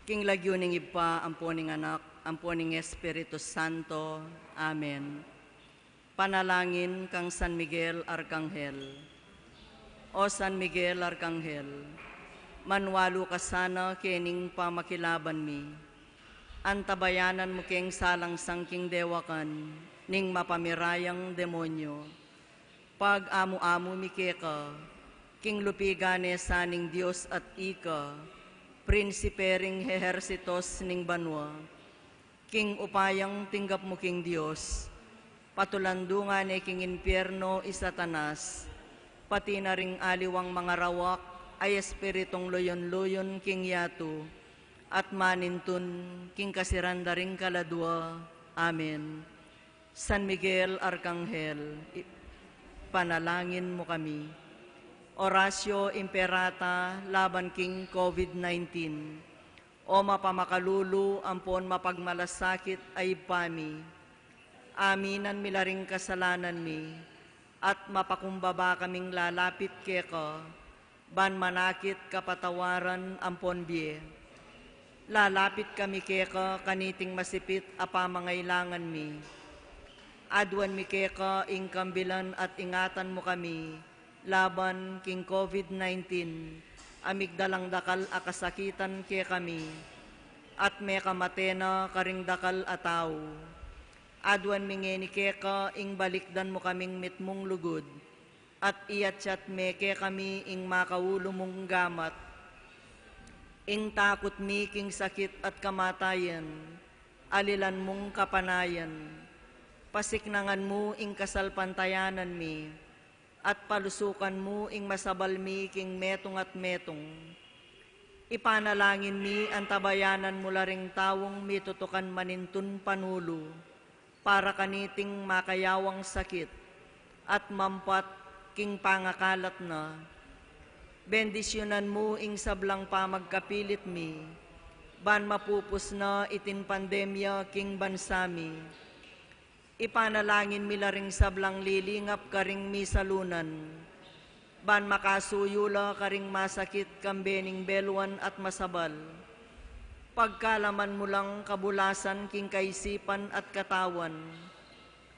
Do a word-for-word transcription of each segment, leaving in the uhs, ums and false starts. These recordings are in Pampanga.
King lagyu ning Ibpa, ampo ning Anak, ampo ning Espiritu Santo. Amen. Panalangin kang San Miguel Arkanghel. O San Miguel Arkanghel, manwalu ka sana kening pamakilaban mi. Antabayanan mu keng salangsang king dewakan ning mapamirayang demonyo. Pag-amu-amu mi keka king lupigan ne sa ning Dios at ika, prinsipe ring hehersitos ning banua. King upayang tinggap mu king Dios, patulandungan ne king impierno i Satanas, pati na ring aliwang mangarawak a espiritung luyun-luyun king yatu, at manintun king kasiran da ring kaladua. Amen. San Miguel Arkanghel, i-, panalangin mu kami. Oratio Imperata laban king COVID nineteen. O mapamakalulu ampon mapagmalasakit a Ibpa mi, aminan mi la ring kasalanan mi, at mapakumbaba kaming lalapit keka, ban manakit kapatawaran ampon bie. Lalapit kami keka kaniting masipit a pamangailangan mi. Aduan mi keka ing kambilan at ingatan mu kami laban king COVID nineteen, a migdalang dakal a kasakitan kekami, at mekamate na karing dakal a tau. Aduan mi ngeni keka ing balikdan mu kaming mitmung lugud, at iatyat me kekami ing makaulu mung gamat. Ing takut mi king sakit at kamatayan, alilan mung kapanayan. Pasiknangan mu ing kasalpantayanan mi, at palusukan mu ing masabal mi king metung at metung. Ipanalangin mi, antabayanan mu la ring taung mitutukan manintun panulu para kaniting makayawang sakit at mampat king pangakalat na. Bendisyunan mu ing sablang pamagkapilit mi, ban mapupus na iting pandemya king bansa mi. Ipanalangin mi la ring sablang lilingap karing misalunan, ban makasuyu la karing masakit kambe ning beluan at masabal. Pagkalaman mu lang kabulasan king kaisipan at katawan.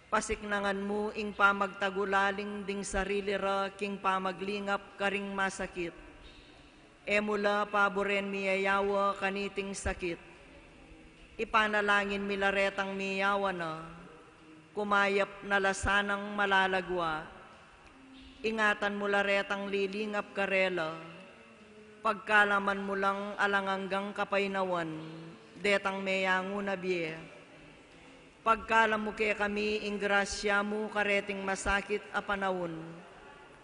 Pasiknangan mu ing pamagtagulaling ding sarili ra king pamaglingap karing masakit. E mu la paburen miyayawa kaniting sakit. Ipanalangin mi la retang miyawa na, kumayap na la sanang malalagua. Ingatan mu la retang lilingap karela. Pagkalaman mu lang alang anggang kapaynawan detang meyangu na bie. Pagkalam mu kekami ing grasya mu kareting masakit a panaun,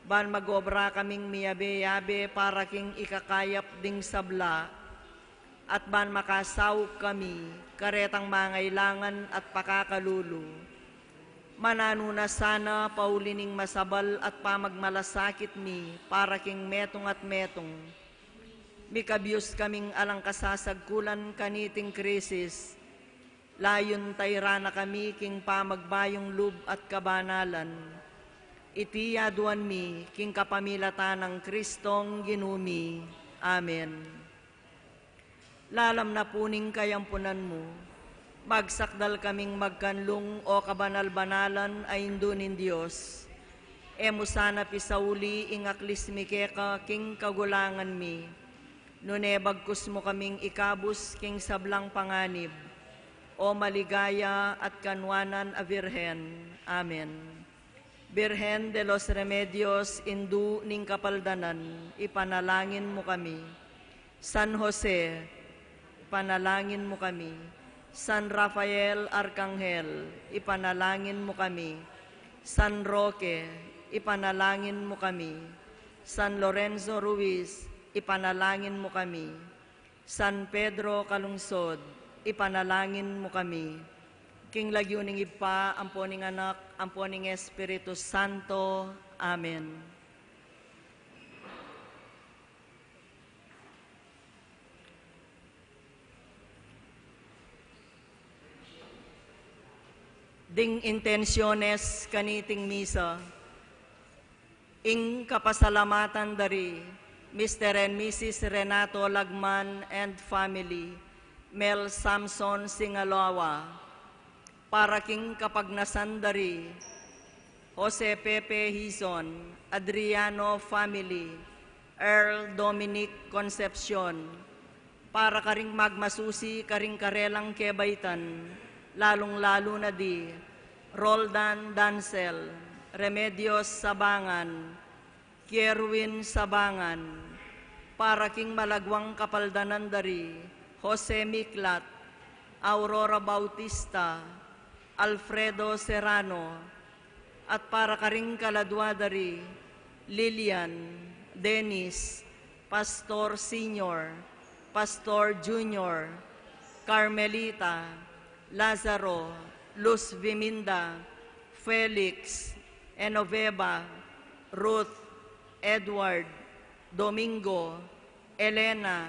ban mag-obra kaming miyabe-yabe para king ikakayap ding sabla, at ban makasaup kami karetang mangailangan at pakakalulu. Mananu na sana pauli ning masabal at pamagmalasakit mi para king metung at metung. Mikabyus kaming alang kasasagkulan kaniting krisis, layun tayran na kami king pamagbayung lub at kabanalan. Iti aduan mi king kapamilatan nang Kristong Ginu mi. Amen. Lalam na pu ning kayampunan mu, magsakdal kaming magkanlung, o kabanal-banalan a Indu ning Dios. E mu sana pisauli ing aklis mi keka king kagulangan mi, Nune bagkus mu kaming ikabus king sablang panganib, O maligaya at kanwanan a Birhen. Amen. Birhen de los Remedios, Indu ning Kapaldanan, ipanalangin mu kami. San Jose, ipanalangin mu kami. San Rafael Arkanghel, ipanalangin mu kami. San Roque, ipanalangin mu kami. San Lorenzo Ruiz, ipanalangin mu kami. San Pedro Calungsod, ipanalangin mu kami. King lagyu ning Ibpa, ampo ning Anak, ampo ning Espiritu Santo. Amen. Ding intensiones kaniting misa. Ing kapasalamatan dari Mister and Missus Renato Lagman and family, Mel Samson Singalawa, para king kapagnasan dari Jose Pepe Hizon, Adriano family, Earl Dominic Concepcion, para karing magmasusi karing karelang kebaitan, lalung-lalu na di Roldan Dancel, Remedios Sabangan, Kierwin Sabangan, para king malagwang kapaldanan dari Jose Miklat, Aurora Bautista, Alfredo Serrano, at para karing kaladwa dari Lilian, Dennis, Pastor Senior, Pastor Junior, Carmelita, Lazaro, Luz Viminda, Felix, Enoveva, Ruth, Edward, Domingo, Elena,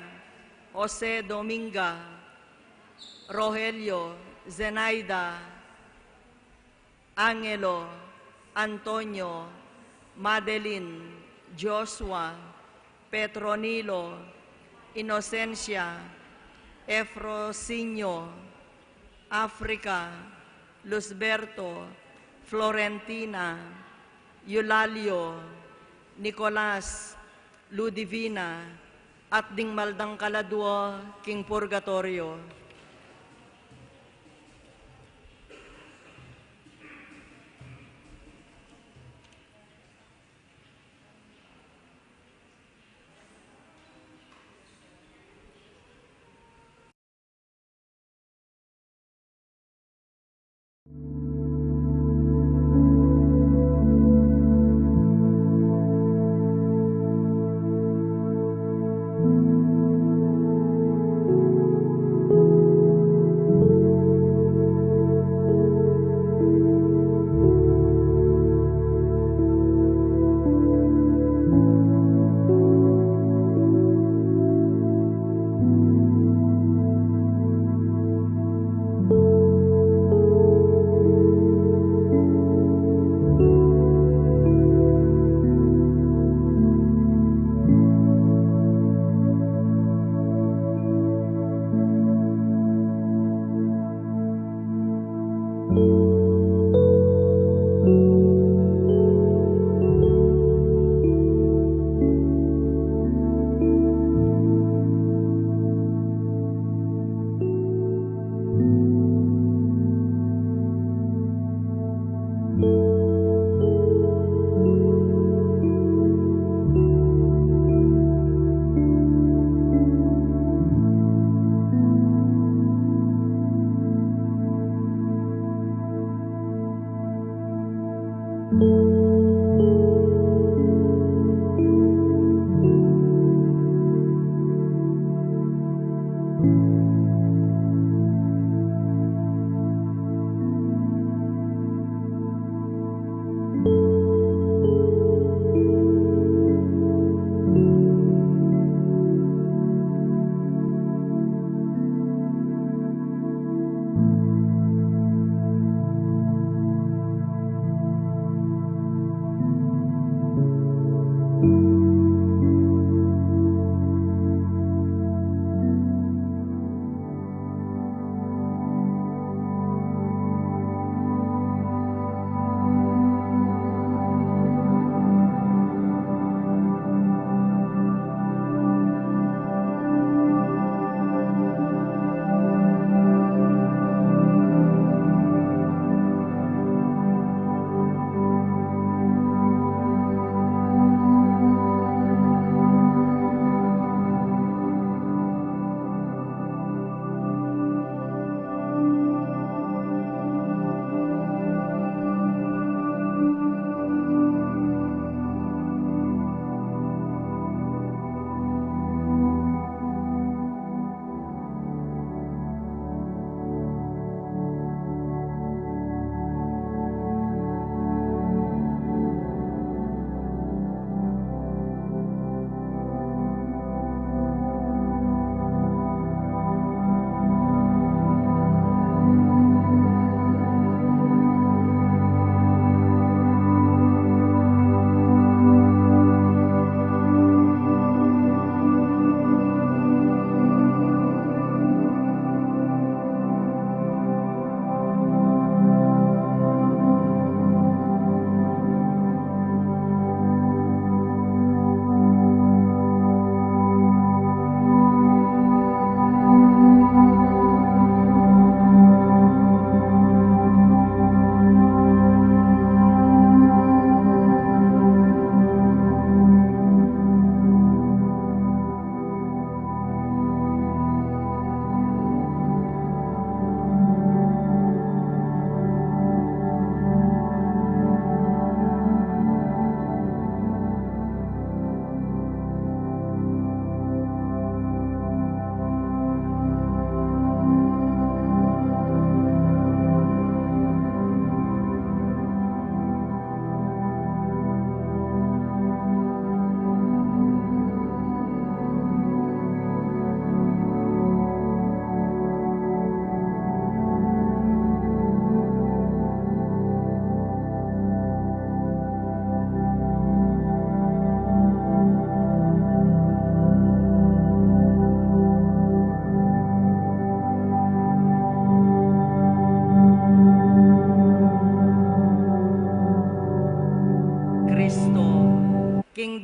Jose Dominga, Rogelio, Zenaida, Angelo, Antonio, Madeline, Joshua, Petronilo, Inocencia, Efrosinio, Africa, Luzberto, Florentina, Eulalio, Nicolas, Ludivina, at ding maldang kaladwa king purgatorio.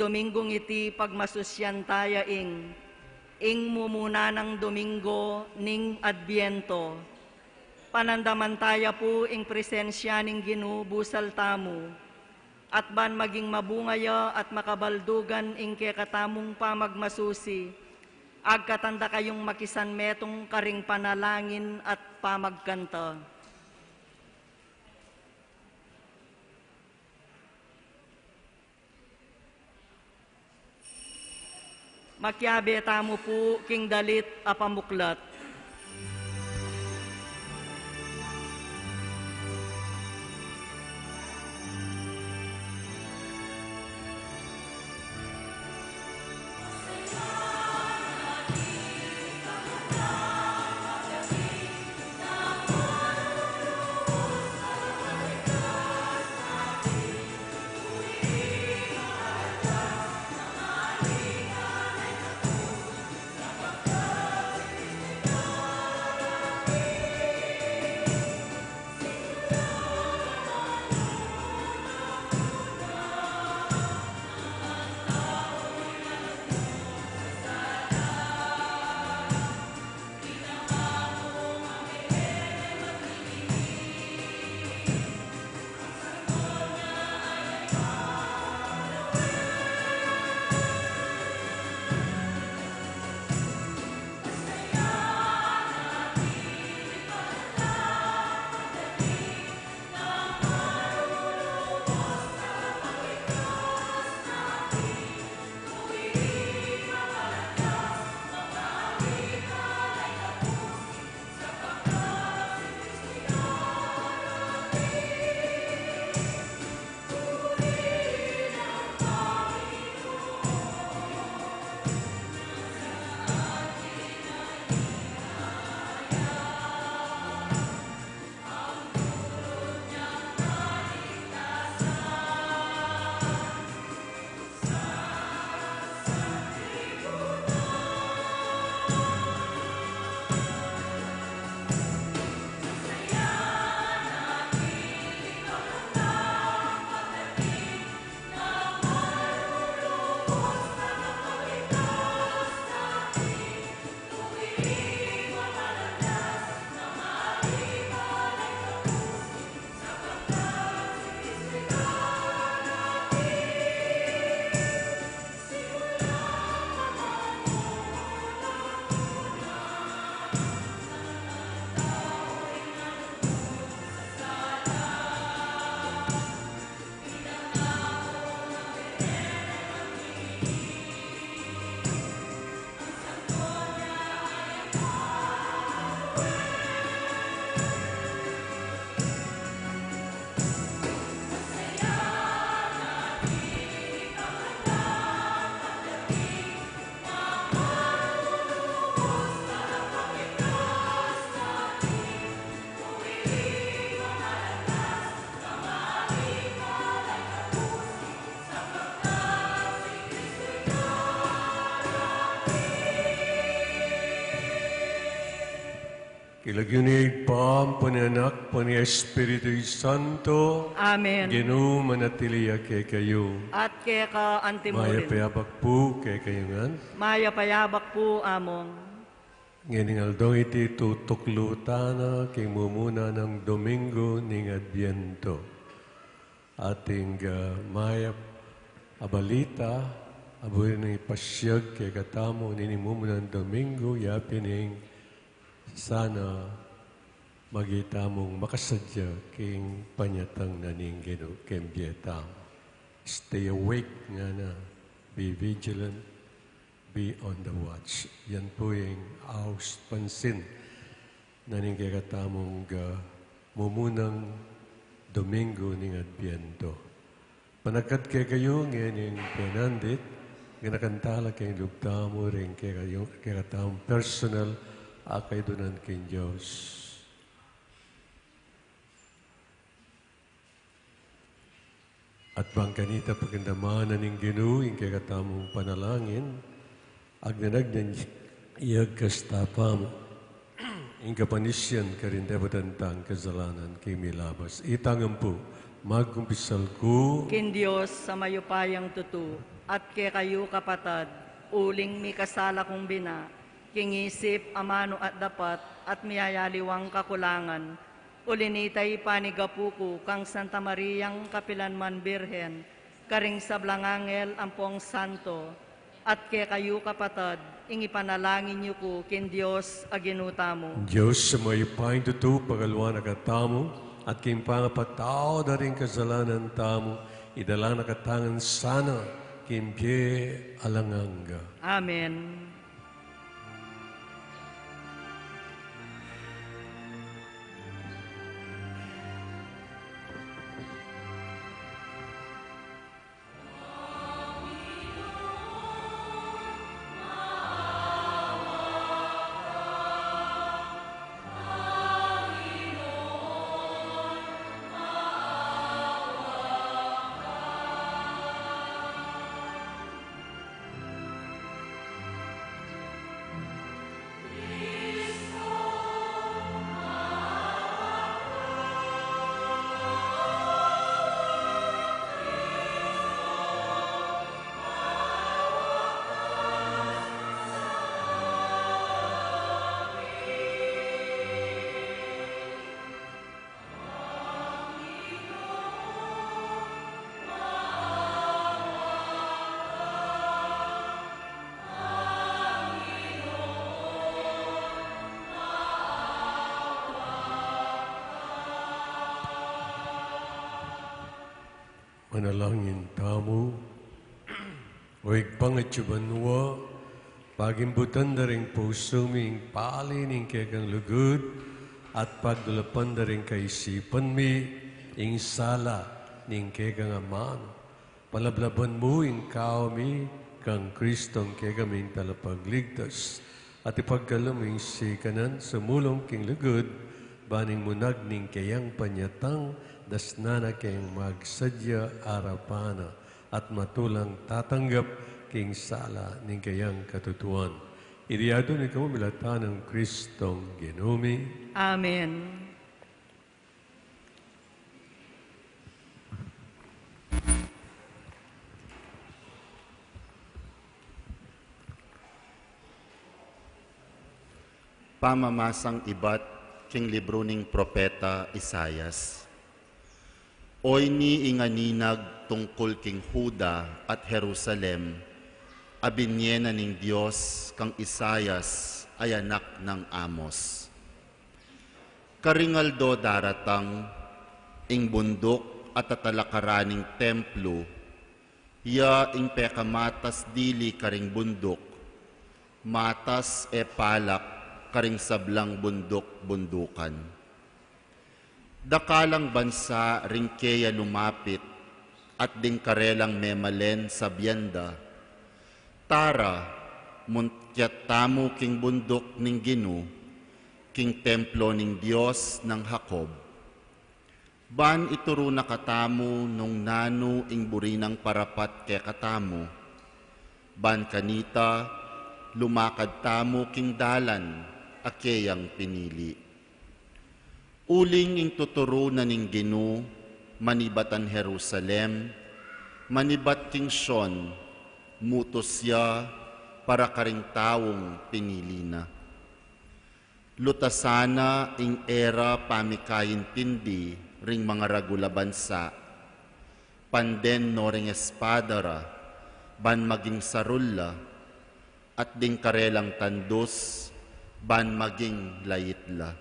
Dominggung iti pagmasusyan taya ing, ing mumuna nang Domingo ning Adbiento. Panandaman taya pu ing presensya ning Ginu busal tamu, at ban maging mabunga ya at makabaldugan ing kekatamung pamagmasusi, agkatan da kayung makisanmetung karing panalangin at pamagkanta. Makiabe tamu pu king dalit a pamuklat. King lagyu ning Ibpa, ampo ning Anak, ampo ning Espiritu Santo. Amen. Ginu manatili ya kekayu. At keka antimurin. Mayap a abak pu kekayu ngan. Mayap a abak pu, Among. Ngening aldong iti tutuklu tana king mumuna nang Domingo ning Adbiento. Ating, ah, mayap a balita a buring ipasiag kekatamu nining mumunang Domingo, ya pin ing sana maging tamung makasadya king panyatang na ning Ginu king bie tamu. Stay awake, ngana, be vigilant, be on the watch. Yan pu ing aus pansin na ning kekatamung, ah, mumunang Domingo ning Adbiento. Panakat kekayu ngening penandit, ganakan tala king lub tamu ring kekayu, kekatamung personal a kaydunan king Dios. At bang kanita pakiramdaman na ning Ginu ing kekatamung panalangin, agnan-agnan ya ing tapa mu ing kapanisian karing depot dang kasalanan king milabas. Itang ampu, magkumpisal ku king Dios a mayupayang tutu. At kekayu, kapatad, uling mikasala kung bina, king isip, amanu at dapat, at miyayaliwang kakulangan, uli nita ipanigapu ku kang Santa Mariang kapilan man Birhen, karing sablang anghel ampong santo, at kekayu, kapatad, ing ipanalangin yu ku king Dios a Ginu tamu. Dios a mayupaya king tutu, pagaluan na katamu, at king pangapatawad da ring kasalanan tamu, idala na katamu ngan sana king bie alang angga. Amen. Manalangin tamu. O Ibpang atsu banua, pagimbutan da ring pusu mi ing pali ning kekang lugud, at pagdulapan da ring kaisipan mi ing sala ning kekang amanu. Palablaban mu ing kawa mi kang Kristong kekaming Talapagligtas, at ipagkalub mu ing sikanan sumulung king lugud, ban ing munag ning keyang panyatang, dasnan na keng magsadya arapan na, at matulang tatanggap king sala ning keyang katutuan. Iti adwan mi kamu milatan nang Kristong Ginu mi. Amen. Pamamasang ibat king libru ning propeta Isaias. Oyni ing aninag tungkul king Juda at Jerusalem a binie na ning Dios kang Isaias a anak nang Amoz. Karing aldo daratang, ing bunduk a tatalakaran ning templu, ya ing pekamatas dili karing bunduk, matas e palak karing sablang bunduk-bundukan. Dakalang bansa ring keya lumapit, at ding karelang memalen sabian da, "Tara, mukyat tamu king bunduk ning Ginu, king templo ning Dios nang Jacob. Ban ituru na katamu nung nanu ing buri nang parapat kekatamu. Ban kanita, lumakad tamu king dalan a keyang pinili." Uling ing tuturu na ning Ginu, manibat king Jerusalem, manibat king Sion, mutus ya para karing taung pinili na. Lutasan na ing e ra pamikaintindi ring mangaragul a bansa, panden no ring espada ra, ban maging sarul la, at ding karelang tandus, ban maging lait la.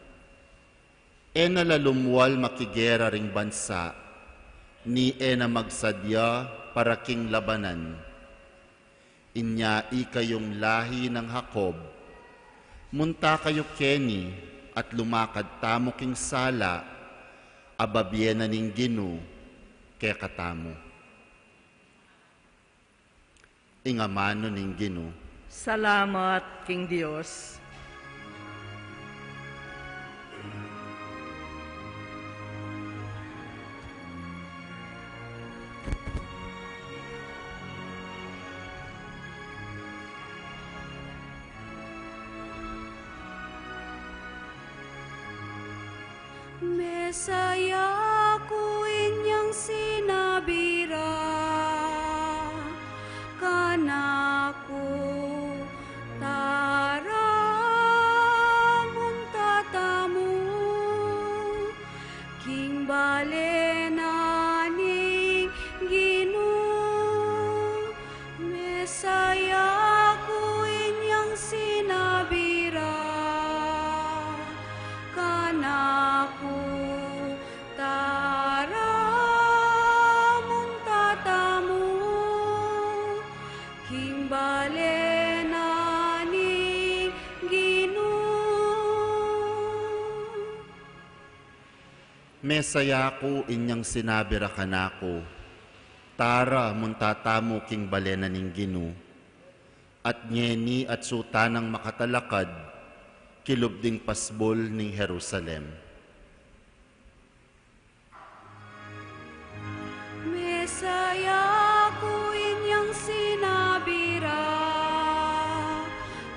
E na la lumual makigera ring bansa, ni e na magsadya para king labanan. Inya ikayung lahi nang Jacob, munta kayu keni at lumakad tamu king sala a babie na ning Ginu kekatamu. Ing amanu ning Ginu. Salamat king Dios. Mesaya ku inyang sinabi ra, Bale na ning Ginu, mesaya ku inyang sinabi ra kanaku, tara munta tamu king bale na ning Ginu. Mesaya ku inyang sinabi ra kanaku, tara munta tamu king bale na ning Ginu. At ngeni atsu tanang makatalakad kilub ding pasbul ning Jerusalem. Mesaya ku inyang sinabi ra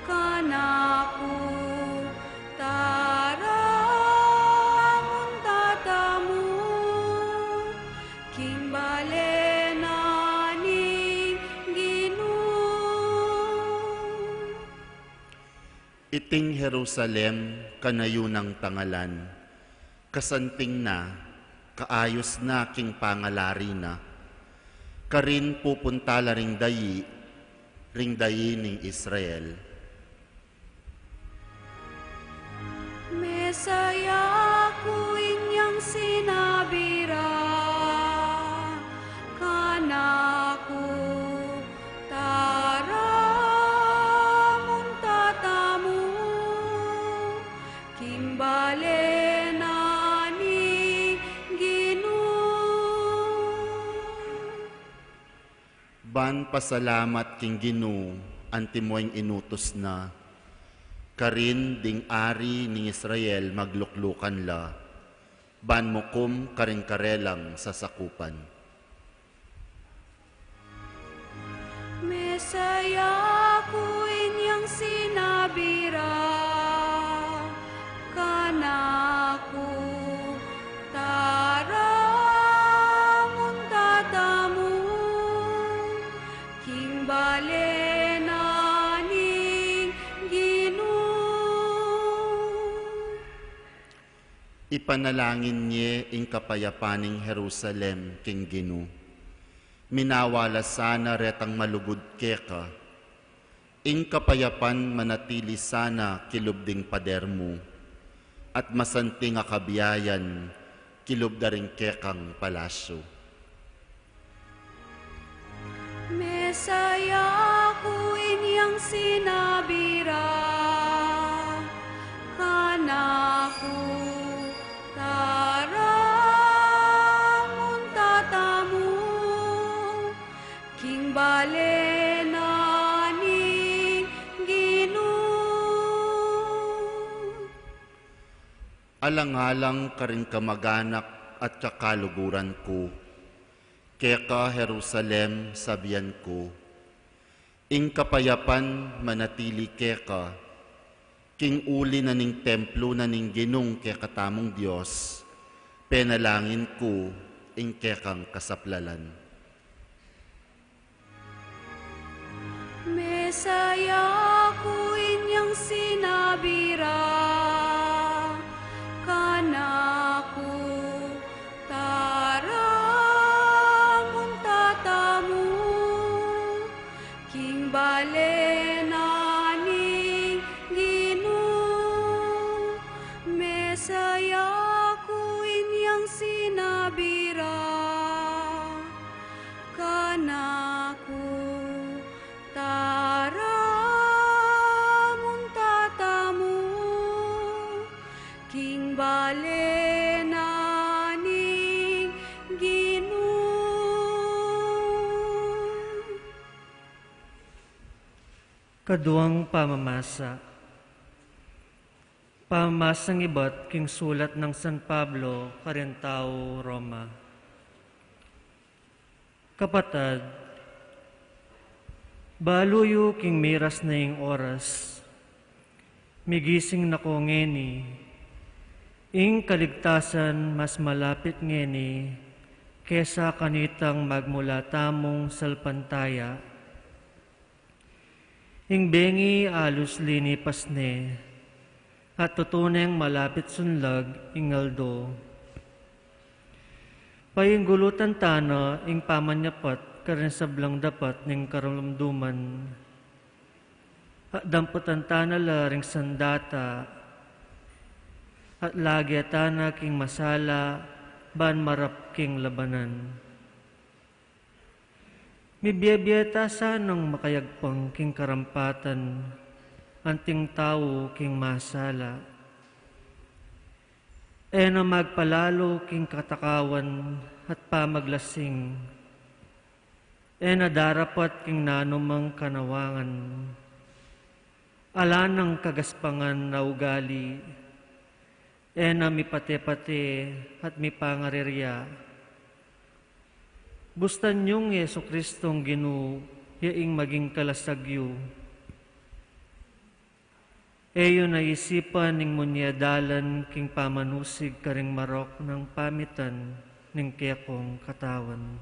kanaku, tara munta tamu king bale na ning Ginu. Iting Jerusalem, kanayu nang tangalan, kasanting na, kaayus na king pangalari na, karin pupunta la ring dayi, ring dayi ning Israel. Mesaya ku inyang sinabi ra kanaku, tara munta tamu king bale na ning Ginu. Ban pasalamat king Ginu, antimo ing inutus na, karin ding ari ning Israel magluklukan la, ban mukum karing karelang sasakupan. Mesaya ku inyang sinabi ra kanaku, tara munta tamu king bale na ning Ginu. Ipanalangin ye ing kapayapan ning Jerusalem king Ginu. Minawa la sana retang malugud keka. Ing kapayapan manatili sana kilub ding pader mu, at masanting a kabiayan kilub da ring kekang palasyu. Mesaya ku inyang sinabi ra kanaku, tara munta tamu king bale na ning Ginu. Alang-alang karing kamaganak at kakaluguran ku, keka Jerusalem sabian ku, ing kapayapan manatili keka, king uli na ning templu na ning Ginung kekatamung Dios, penalangin ku ing kekang kasaplalan. Mesaya ku inyang sinabi ra kanaku, tara munta tamu king bale na ning Ginu. Mesaya ku inyang sinabi ra kanaku, tara munta tamu king bale na ning Ginu. Kaduang pamamasa. Pamamasang ibat king sulat nang San Pablo karing tau Roma. Kapatad, balu yu king miras na ing oras. Migising na ko ngeni. Ing kaligtasan mas malapit ngeni kesa kanitang magmula tamung salpantaya. Ing bengi alus linipas ne, at tutu neng malapit sunlag ing aldo. Painggulutan tana ing pamanyapat karing sablang dapat ning karumduman. At damputan tana la ring sandata, at lage tana king masala, ban marap king labanan. Mibie-bie ta sanang makayagpang king karampatan, anting tau king masala. E na magpalalu king katakawan at pamaglasing. E na darapat king nanumang kanawangan. Ala nang kagaspangan a ugali. E na mipate-pate at mipangareria. Bustan yung Jesu-Cristong Ginu, ya ing maging kalasag yu. E yu na isipan ing munie dalan king pamanusig karing marok nang pamitan ning kekong katawan.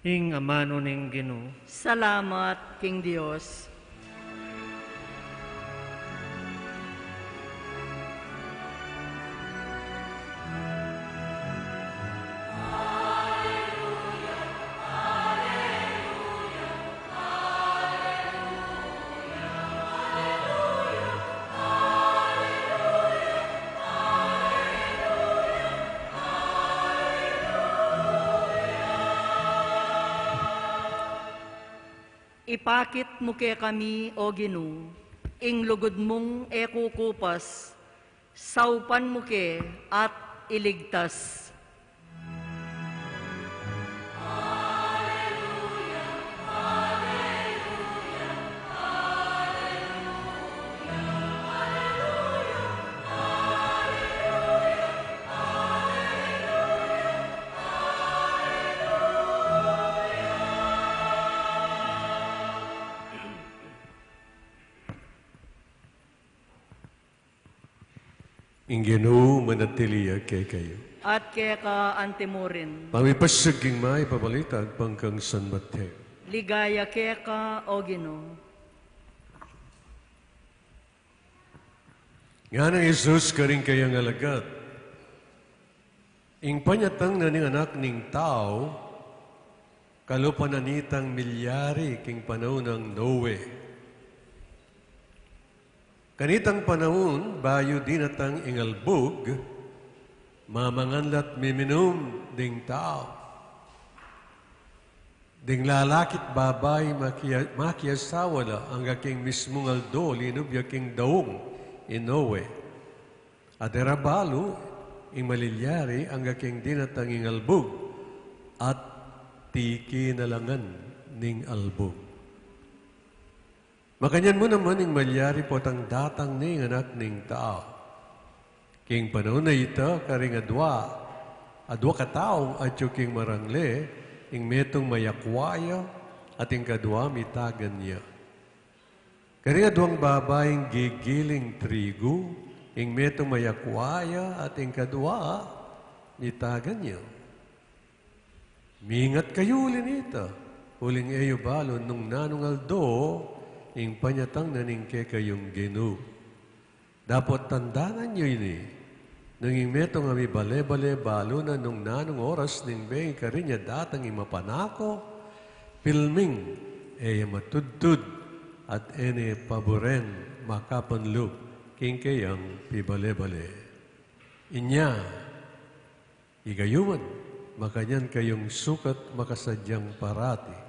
Ing amanu ning Ginu. Salamat king Dios. Ipakit mu kekami, O Ginu, ing lugud mung e kukupas, saupan mu ke at iligtas. Ing Ginu manatili ya kekayu. At keka antimurin. Pamipasug king mayap a balita agpang kang San Mateo. Ligaya keka, O Ginu. Ngana nang Jesus karing kayang alagad, ing panyatang na ning Anak ning Tau, kalupa na nitang milyari king panaun nang Noe. Kanitang panaun, bayu dinatang ing albug, mamangan la't miminum ding tau. Ding lalaki't babai makia-, makiasawa la angga king mismung aldo linub ya king daung i Noe. At e ra balu ing malilyari angga king dinatang ing albug at tiki na la ngan ning albug. Makanyan mu naman ing malyari potang datang ning Anak ning Tau. King panaun a ita, karing adua, adua kataung atyu king marangle, ing metung mayakwa ya, at ing kadua mitagan ya. Karing aduang babaing gigiling trigu, ing metung mayakwa ya, at ing kadua mitagan ya. Mingat kayu uli nita, uling e yu balu nung nanung aldo ing panyatang na ning kekayung Ginu. Dapot tandanan yu ini, nung ing metung a mibale-bale balu na nung nanung oras ning bengi karin ya datang ing mapanako, pilming e ya matudtud at e ne paburen makapanlub king keyang pibale-bale. Inya, ikayuman, makanyan kayung sukat makasadyang parati,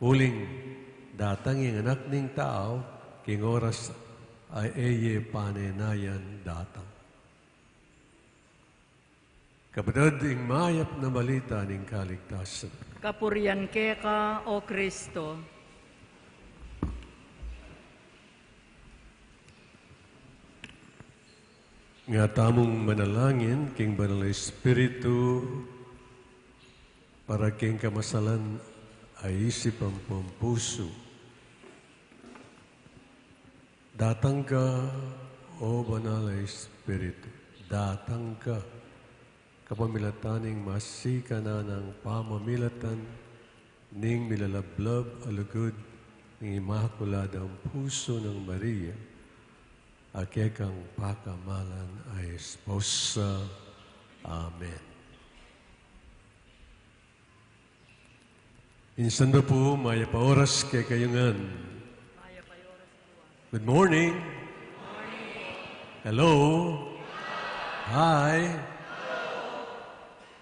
uling datang ing Anak ning Tau king oras a e ye panenayan datang. Kapatad, ing mayap na balita ning kaligtasan. Kapurian keka, O Kristo. Nga tamung manalangin king Banal a Espiritu para king kamasalan a isip ampong pusu. Datang ka, O Banal a Espiritu, datang ka, kapamilatan ning masikananang pamamilatan ning milalablab a lugud ning Imakuladang Pusu nang Maria. A kekang pakamalan a esposa. Amen. Minsan da pu, mayap a oras kekayu ngan. Good morning. Hello. Hi.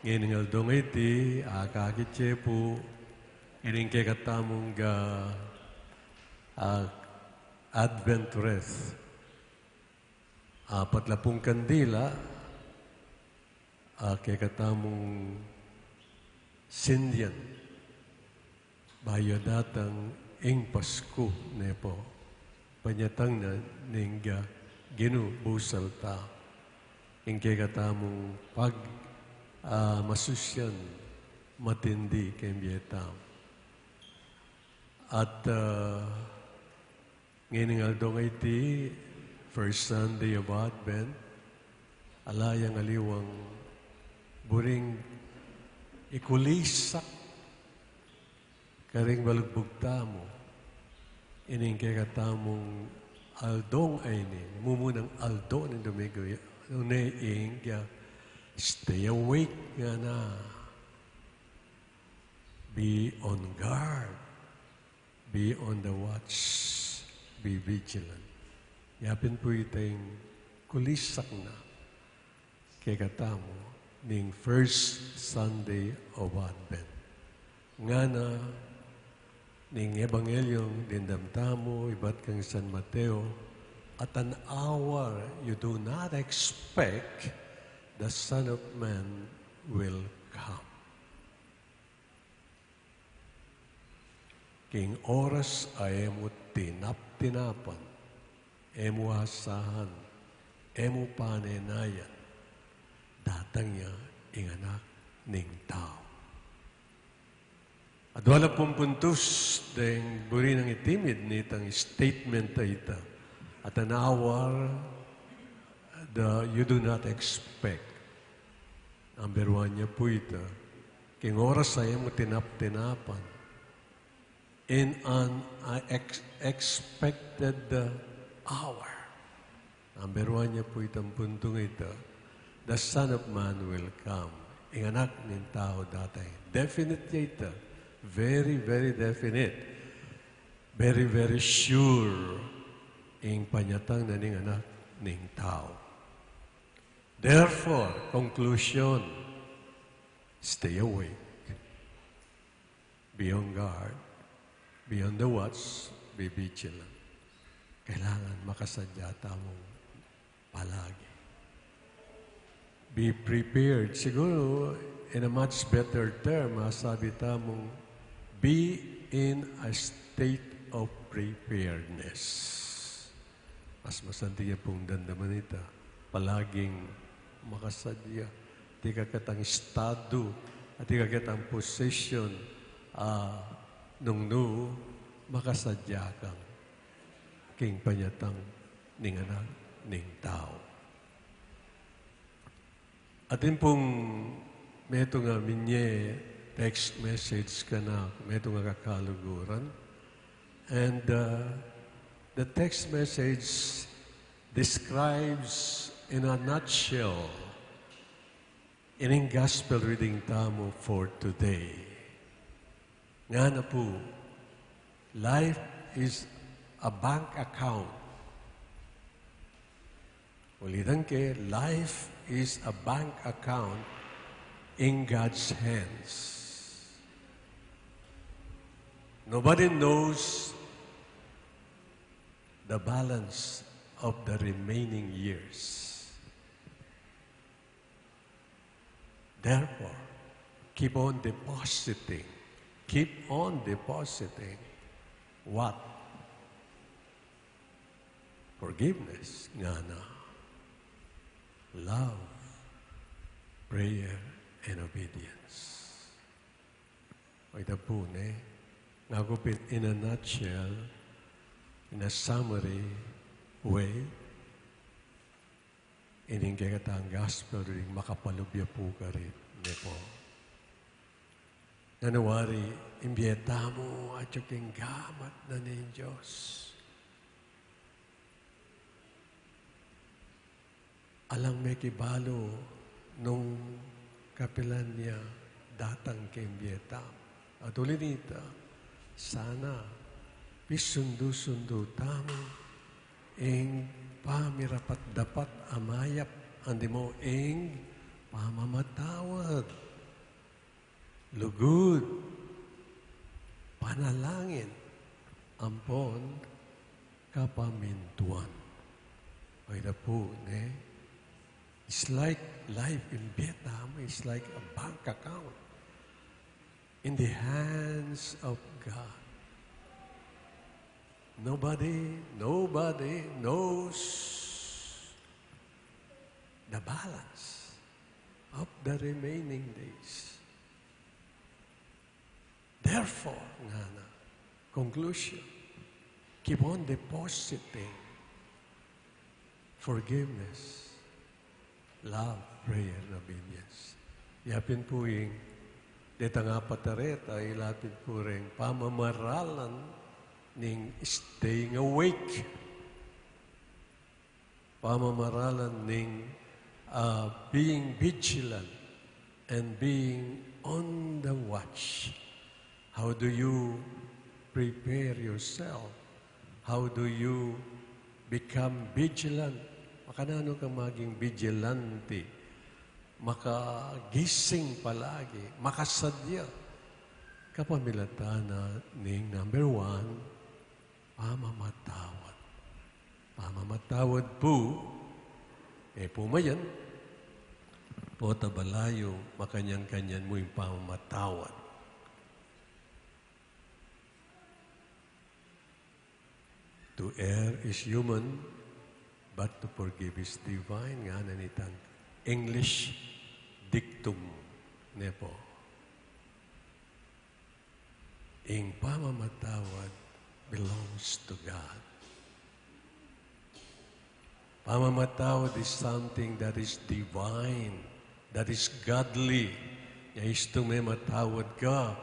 Ngening aldo ngeni, akakit ye pu ining kekatamung, ah, ah, Advent wreath. Apat la pung kandila a kekatamung sindian bayu datang ing Pasku, ne pu. Panyatang na ning, ah, Ginu busal ta, ing kekatamung pag, ah, masusyan, matindi keng bie tamu. At, ah, ngening aldo ngeni, first Sunday of Advent, ala yang aliwang buring ikulisak karing balugbug tamu ining kekatamung aldong ayni, mumunang aldo ning Domingo, nune ing, ah, stay awake ngana. Be on guard. Be on the watch, be vigilant. Ya pin pu iting kulisak na kekatamu ning first Sunday of Advent. Ngana ning Ebanghelyo dimdam tamu ibat kang San Mateo, "At an hour you do not expect, the Son of Man will come." King oras a e mu tinap-tinapan, e mu asahan, e mu panenayan, datang ya ing Anak ning Tau. Adua la pung puntus deng buri nang itimid nitang statement a ita. At an hour that you do not expect. Number one ya pu ita, king oras a e mu tinap-tinapan, in an, uh, ex-, expected, uh, hour. Number one ya pu itang puntung ita, the Son of Man will come. Ing Anak ning Tau datang. Definite ya ita. Very, very definite. Very, very sure ing panyatang na ning Anak ning Tau. Therefore, conclusion, stay awake. Be on guard. Be on the watch. Be vigilant. Kailangan makasadya tamung palagi. Be prepared. Siguro, in a much better term, masabi tamung, be in a state of preparedness. Mas masanting ya pung damdaman ita. Palaging makasadya. Atin kang estado, atin kang position, ah, nung nu makasadya kang king panyatang ning Anak ning Tau. Atin pung metung a minye text message kanaku, metung a kakaluguran. And, uh, the text message describes in a nutshell ining gospel reading tamu for today. Ngana pu, life is a bank account. Ulitan ke, life is a bank account in God's hands. Nobody knows the balance of the remaining years. Therefore, keep on depositing. Keep on depositing. What? Forgiveness, ngana. Love, prayer, and obedience. O ita pu, ne? Ngaku pin, in a nutshell, in a summary way, ining kekatang gospel reading makapalubya pu karin, ne pu. Nanu wari, ing bie tamu atyu king gamat na ning Dios. Alang mekibalu nung kapilan ya datang king bie tamu. At uli na nita, sana pisundu-sundu tamu ing pamirapat-dapat a mayap, antimo ing pamamatawad, lugud, panalangin, ampon kapamintuan. Ay na pu, ne? It's like life in Vietnam, it's like a bank account in the hands of God. Nobody, nobody knows the balance of the remaining days. Therefore, ngana, conclusion, keep on depositing forgiveness, love, prayer, and obedience. Yapin pu ing detang apat a reta, ilapit pu reng pamamaralan ning staying awake. Pamamaralan ning, uh, being vigilant and being on the watch. How do you prepare yourself? How do you become vigilant? Makananu ka maging vigilante? Makagising palagi, makasadya. Kapamilatan na ning number one, pamamatawad. Pamamatawad pu, e pu mayan, pota balayu, makanyan-kanyan mu ing pamamatawad. To err is human, but to forgive is divine, ngana nitang English dictum, ne pu. Ing pamamatawad belongs to God. Pamamatawad is something that is divine, that is godly. Ya istung mematawad ka,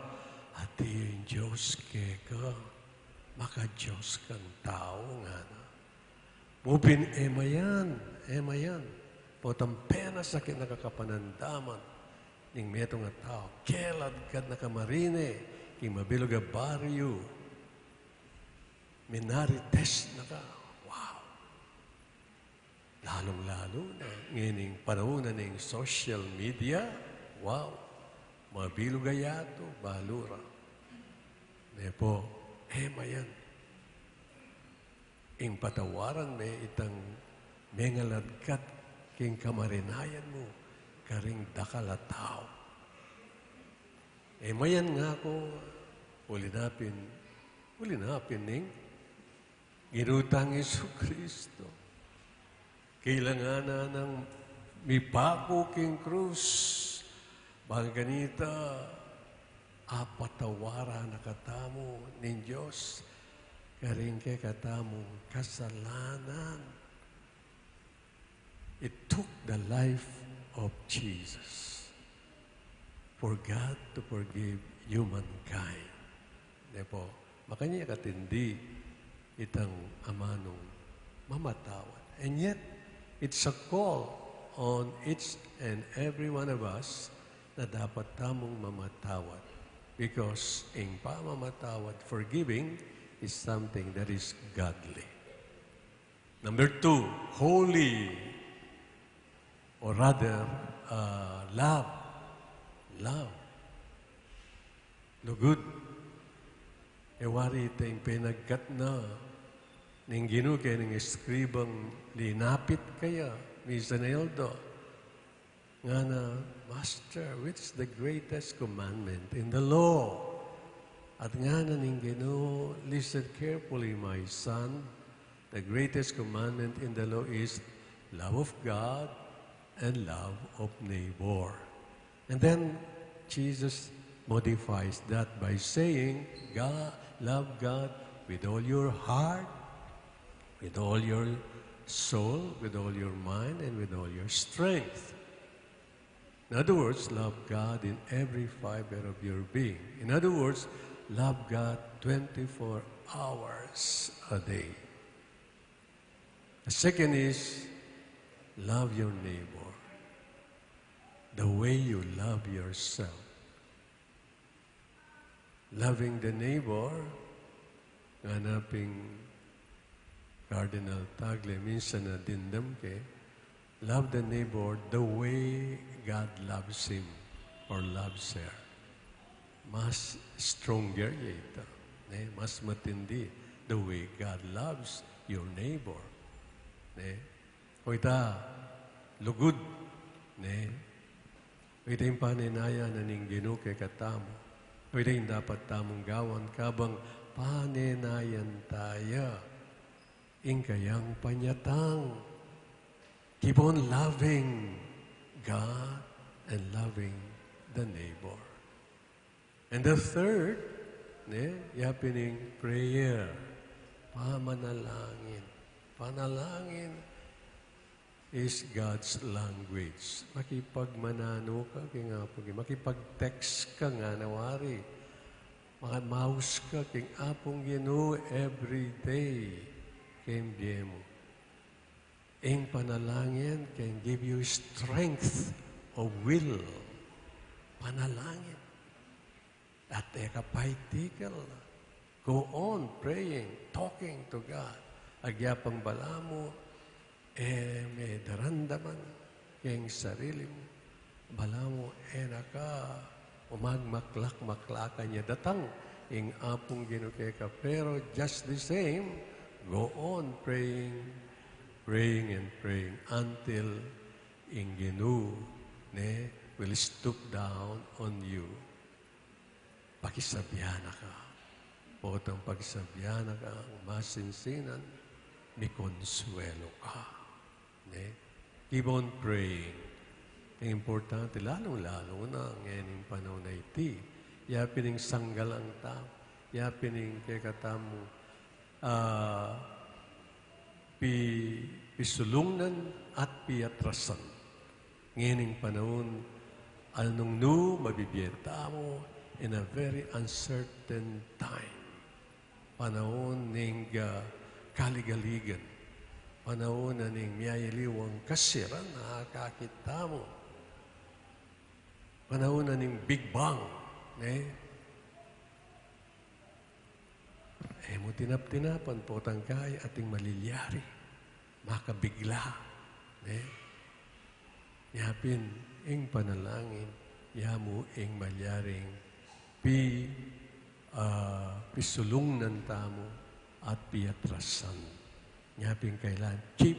atiu ing Dios keka, maka-Dios kang tau, ngana. Mu pin e mayan, e mayan. Potang penasakit na kakapanandaman ning metung a tau, keladkad na ka marine king mabilug a baryu, minarites na ka. Wow! Lalung-lalu na ngening panaun na ning social media. Wow! Mabilug a yatu, balu ra. Ne pu, e mayan. Ing patawaran me itang mengaladkad king kamarinayan mu karing dakal a tau. E mayan, ngaku, uli na pin, uli na pin ning Ginu tang Jesucristo. Kailangan na nang mipaku king krus. Bang kanita, apatawaran na katamu ning Dios karing kekatamung kasalanan. It took the life of Jesus for God to forgive humankind. Ne pu, makanyan ya katindi itang amanung mamatawad. And yet, it's a call on each and every one of us na dapat tamung mamatawad. Because ing pamamatawad, forgiving, is something that is godly. Number two, holy, or rather, uh, love. Love. Lugud. E wari ita ing penagkat na ning Ginu keni king eskribang linapit kaya, misan eldo. Ngana, "Master, which is the greatest commandment in the law?" At ngana ning Ginu, "Listen carefully, my son. The greatest commandment in the law is love of God and love of neighbor." And then Jesus modifies that by saying, "God, love God with all your heart, with all your soul, with all your mind, and with all your strength." In other words, love God in every fiber of your being. In other words, love God twenty-four hours a day. The second is Love your neighbor the way you love yourself. Loving the neighbor, ngana pin Cardinal Tagle, minsan na dimdam ke, love the neighbor the way God loves him or loves her. Mas stronger ya ita, ne? Mas matindi, the way God loves your neighbor, ne? O ita, lugud, ne? O ita ing panenayan na ning Ginu kekatamu. O ita ing dapat tamung gawan kabang panenayan taya ing kayang panyatang. Keep on loving God and loving the neighbor. And the third, ne, yapin ing prayer, pamanalangin. Panalangin is God's language. Makipagmananu ka king Apung Ginu, makipag-text ka ngana wari, maka-mouse ka king Apung Ginu every day king bie mu. Ing panalangin can give you strength of will. Panalangin. At e ka paitigil. Go on praying, talking to God. Agya pang balamu, e me daramdaman king sarili mu. Balamu, e na ka umagmaklak-maklakan ya datang ing Apung Ginu keka. Pero just the same, go on praying, praying and praying until ing Ginu, ne, will stoop down on you. Pakisabyan na ka. Potang pakisabyan na ka, masinsinan, mikonsuelo ka. Ne? Keep on praying. Ing importante, lalung-lalu na ngening panaun a iti. Yapin ing sanggalang tau, yapin ing kekatamu, ah, pi-, pisulungnan at piatrasan. Ngening panaun, nung nu mabibie tamu in a very uncertain time. Panaun ning, ah, kaligaligan. Panaun na ning miyayaliwang kasiran a akakit tamu. Panaun na ning Big Bang, ne? E mu tinap-tinapan, potang kaya ating malilyari, makabigla, ne? Yapin ing panalangin, ya mu ing malyaring pi-, ah, pisulungnan tamu at piatrasan. Yapin kailangan keep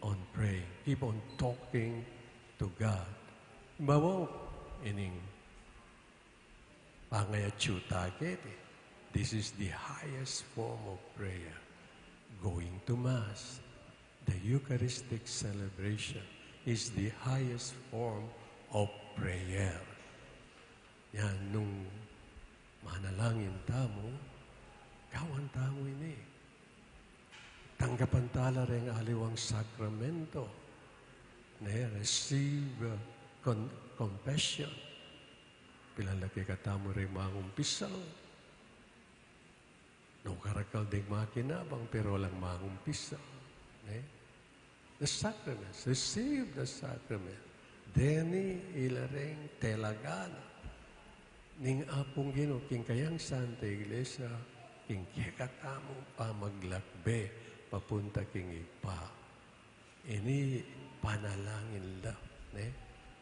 on praying, keep on talking to God. Bawa ining pangayatsu ta keti. This is the highest form of prayer. Going to Mass, the Eucharistic celebration is the highest form of prayer. Yan, nung manalangin tamu, gawan tamu ini. Tanggapan tala reng aliwang sakramento. Ne, receive, uh, con-, confession. Pilan la kekatamu reng mangumpisal? Nung karakal deng makinabang, pero alang mangumpisal. Ne? The sacraments, receive the sacrament. Deni ila reng telaga na ning Apung Ginu king kayang Santa Iglesia, king kekatamung pamaglakbe papunta king Ibpa. Ini panalangin la, ne?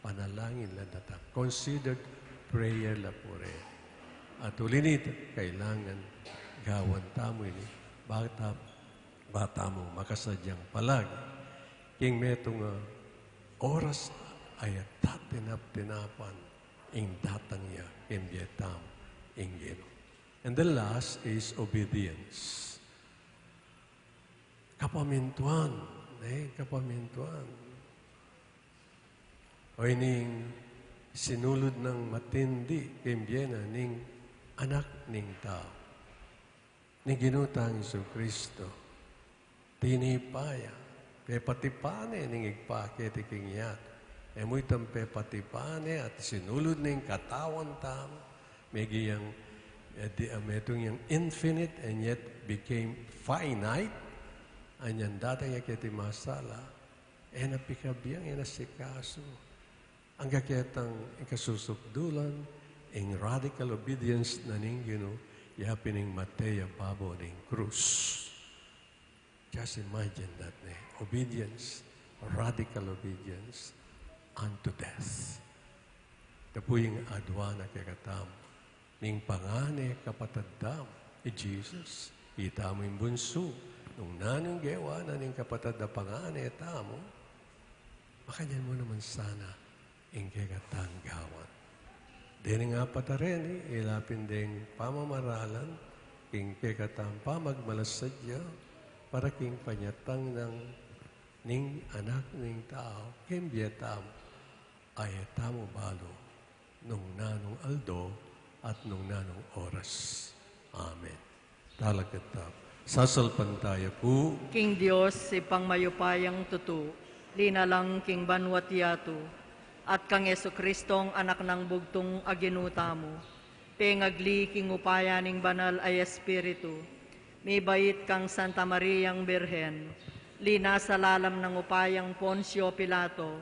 Panalangin la datang. Considered prayer la pu re. At uli nita, kailangan gawan tamu ini, ba ta-, ba tamu makasadyang palagi king metung a oras a ya tatinap-tinapan ing datang ya king bie tamu ing Ginu. And the last is obedience. Kapamintuan, ne? Kapamintuan. O ining sinulud nang matindi king bie na ning Anak ning Tau, ning Ginu tang Jesucristo. Tinipa ya, pepatipan ne ning Ibpa keti king yatu. E mu itang pepatipan ne at sinulud ne ing katawan tamu, meging, e, di, e, metung yang infinite and yet became finite. Anyan datang ya keti masala, E na pikabiang, e na sikasu. Angga ketang ing kasusukdulan, ing radical obedience na ning Ginu, ya pin ing mate ya babo ning krus. Just imagine that, ne? Obedience, radical obedience unto death. Ita pu ing adua na kekatamu ning pangane kapatad tamu, i Jesus, itamu ing bunsu, nung nanung gewa na ning kapatad a pangane tamu, makanyan mu naman sana ing kekatang gawan. Deng apat a reni, ila pin deng pamamaralan, king kekatang pamagmalasadya, para king panyatang nang ning Anak ning Tau, king bie tamu, a e tamu balu, nung nanung aldo at nung nanung oras. Amen. Talakad tamu. Sasalpantaya ku king Dios, Ibpang mayupayang tutu, linalang king banua't yatu, at kang Jesucristong Anak nang bugtung a Ginu tamu, pengagli king upaya ning Banal a Espiritu, mibait kang Santa Mariang Birhen, linasa lalam nang upayang Poncio Pilato,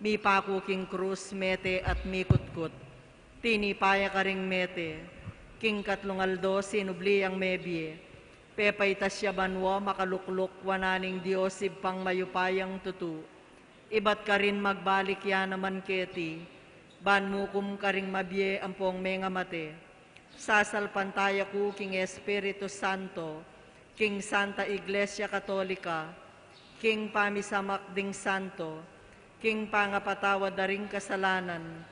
mipaku king krus, mete at mikutkut, tinipa ya karing mete, king katlung aldo sinubli yang mebie, pepaitas ya banua, makalukluk wanan ning Dios Ibpang mayupayang tutu, ibat karin magbalik ya naman keti, ban mukum karing mabie ampong mengamate. Sasalpantaya ku king Espiritu Santo, king Santa Iglesia Katolika, king pamisamak ding santo, king pangapatawad da ring kasalanan,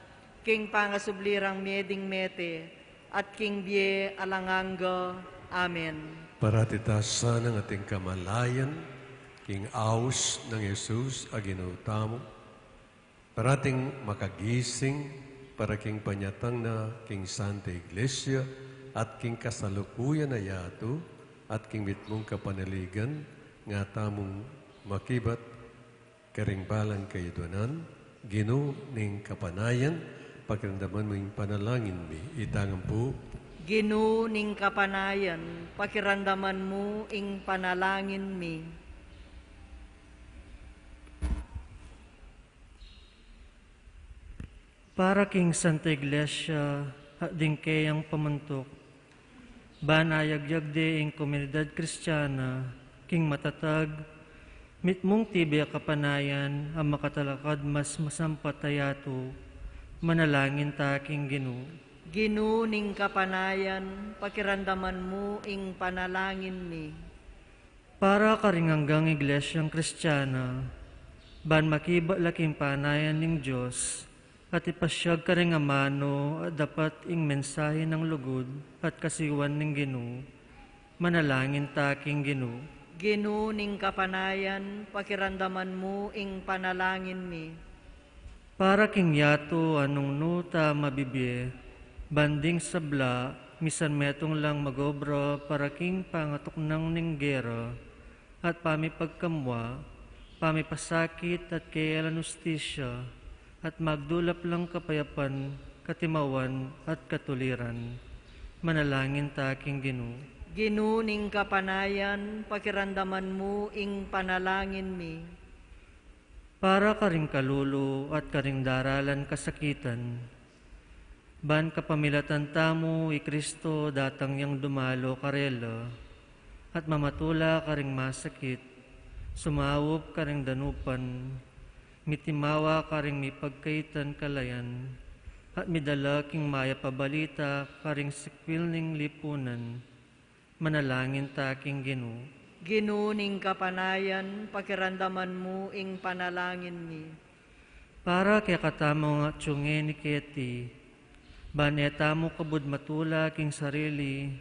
king pangasubli rang mie ding mete, at king bie alang angga. Amen. Parati ta sanang ating kamalayan king aus nang Jesus a Ginu tamu, parating makagising para king panyatang na king Santa Iglesia at king kasalukuyan a yatu at king mitmung kapanaligan, nga tamung makibat karing balang kayadwanan. Ginu ning kapanayan, pakiramdaman mu ing panalangin mi. Itang ampu. Ginu ning kapanayan, pakiramdaman mu ing panalangin mi. Para king Santa Iglesia at ding keyang pamantuk, ban ayagyag de ing komunidad Kristiana king matatag, mitmung tibe a kapanayan a makatalakad mas masampat a yatu, manalangin ta king Ginu. Ginu ning kapanayan, pakiramdaman mu ing panalangin mi. Para karing anggang Iglesyang Kristiana, ban makibat la king panayan ning Dios, at ipasyag karing amanu at dapat ing mensahe nang lugud at kasiwan ning Ginu, manalangin ta king Ginu. Ginu ning kapanayan, pakiramdaman mu ing panalangin mi. Para king yatu a nung nu ta mabibie, ban ding sabla, misan metung lang mag-obra para king pangatuknang ning gera, at pamipagkamua, pamipasakit at keyalan ustisya, at magdulap lang kapayapan, katimawan, at katuliran. Manalangin ta king Ginu. Ginu ning kapanayan, pakiramdaman mu ing panalangin mi. Para karing kalulu at karing daralan kasakitan, ban kapamilatan tamu i Kristo datang yang dumalo karela, at mamatula karing masakit, sumaup karing danupan, mitimawa karing mipagkaitan kalayan, at midala king mayap a balita karing sikwil ning lipunan. Manalangin ta king Ginu. Ginu ning kapanayan, pakiramdaman mu ing panalangin mi. Para kekatamung atyu ngeni keti, ban e tamu kabud matula king sarili,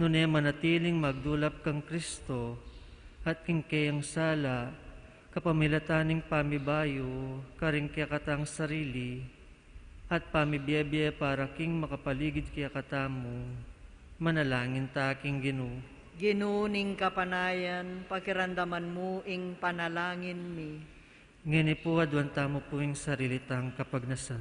nune manatiling magdulap kang Kristo, at king keyang sala, kapamilatan ning pamibayu karing kekatang sarili, at pamibiebie para king makapaligid kekatamu. Manalangin ta king Ginu. Ginu ning kapanayan, pakiramdaman mu ing panalangin mi. Ngeni pu aduan tamu pu ing sarili tang kapagnasan.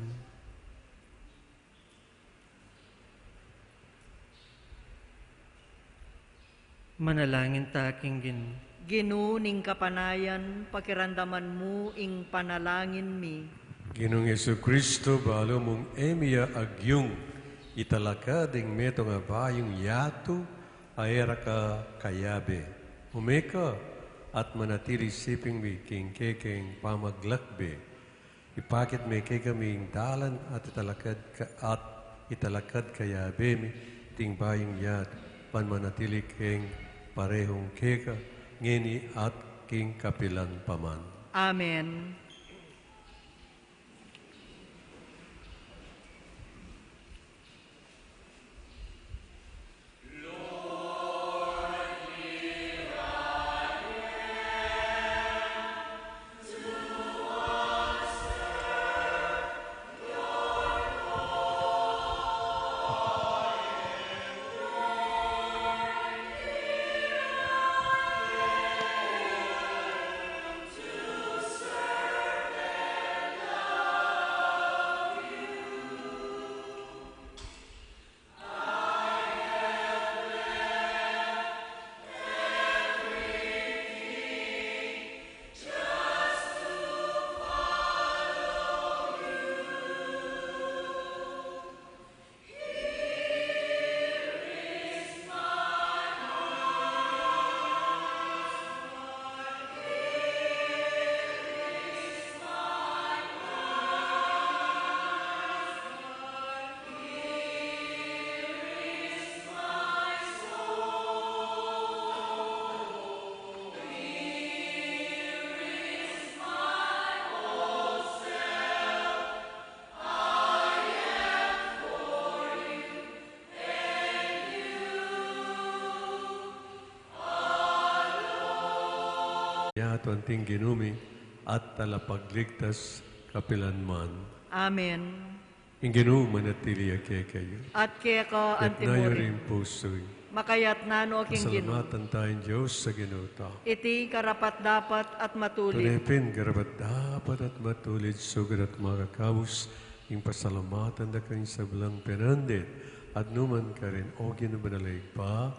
Manalangin ta king Ginu. Ginu ning kapanayan, pakiramdaman mu ing panalangin mi. Ginung Jesucristo, balu mung e mi ya agyung italakad ing metung a bayung yatu a e ra ka kayabe. Ume ka at manatili siping mi king kekeng pamaglakbe. Ipakit me kekami ing dalan at italakad ka, at italakad kayabe mi iting bayung yatu, ban manatili keng parehung keka, ngeni at king kapilan pa man. Amen. Yatu anting Ginu mi at talapagligtas kapilan man. Amen. Ing Ginu manatili ya kekayu. At keka anti mu rin. Ikayat na yu ring pusu yu. Makayat na no king Ginu. Pasalamatan taya ing Dios a Ginu ta. Iti karapat-dapat at matulid. Tune pin karapat-dapat at matulid, sukat at makakabus, ing pasalamatan da ka king sablang penandit at nukarin man, O Ginu, banal a Ibpa,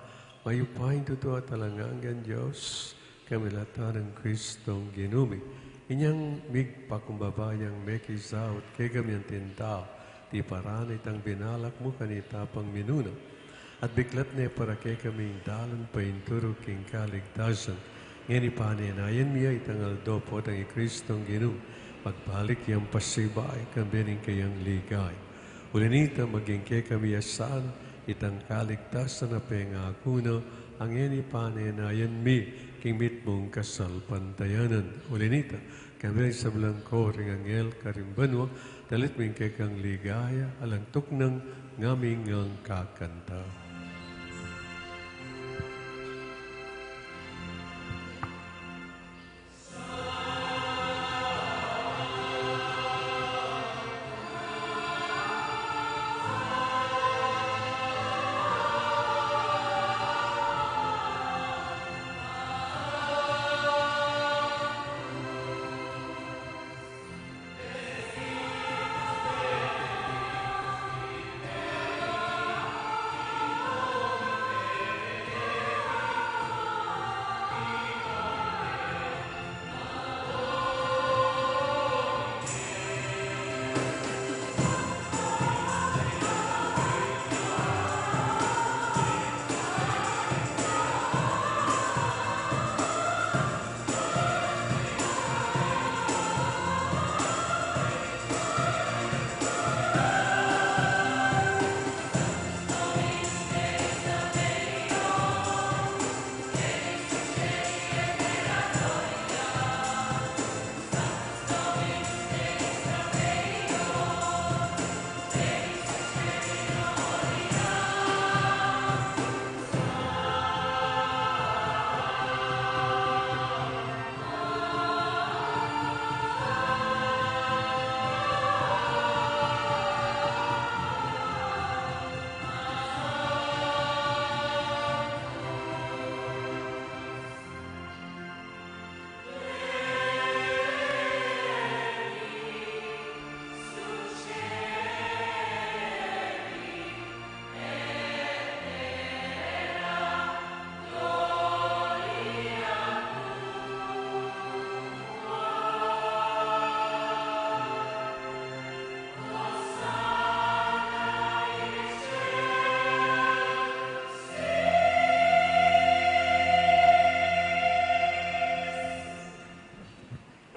mayupaya king tutu at alang anggang Dios. Kamilatan nang Kristong Ginu mi, inyang migpakumbaba yang mekisaut kekami anting tau, tiparan na itang binalak mu kanita pang minuna. At biklat ne para kekami ing dalan paintulu king kaligtasan. Ngeni panenayan mi ya itang aldo potang i Kristong Ginu magbalik yang pasibayu kambe ning kayang ligaya. Uli nita, maging kekami ya sana itang kaligtasan a pengaku na, a ngeni panenayan mi king mitmung kasalpantayanan. Uli nita, kambe ring sablang koro ring anghel karing banua, dalit mi ing kekang ligaya, alang tuknang ngaming ngang kakanta.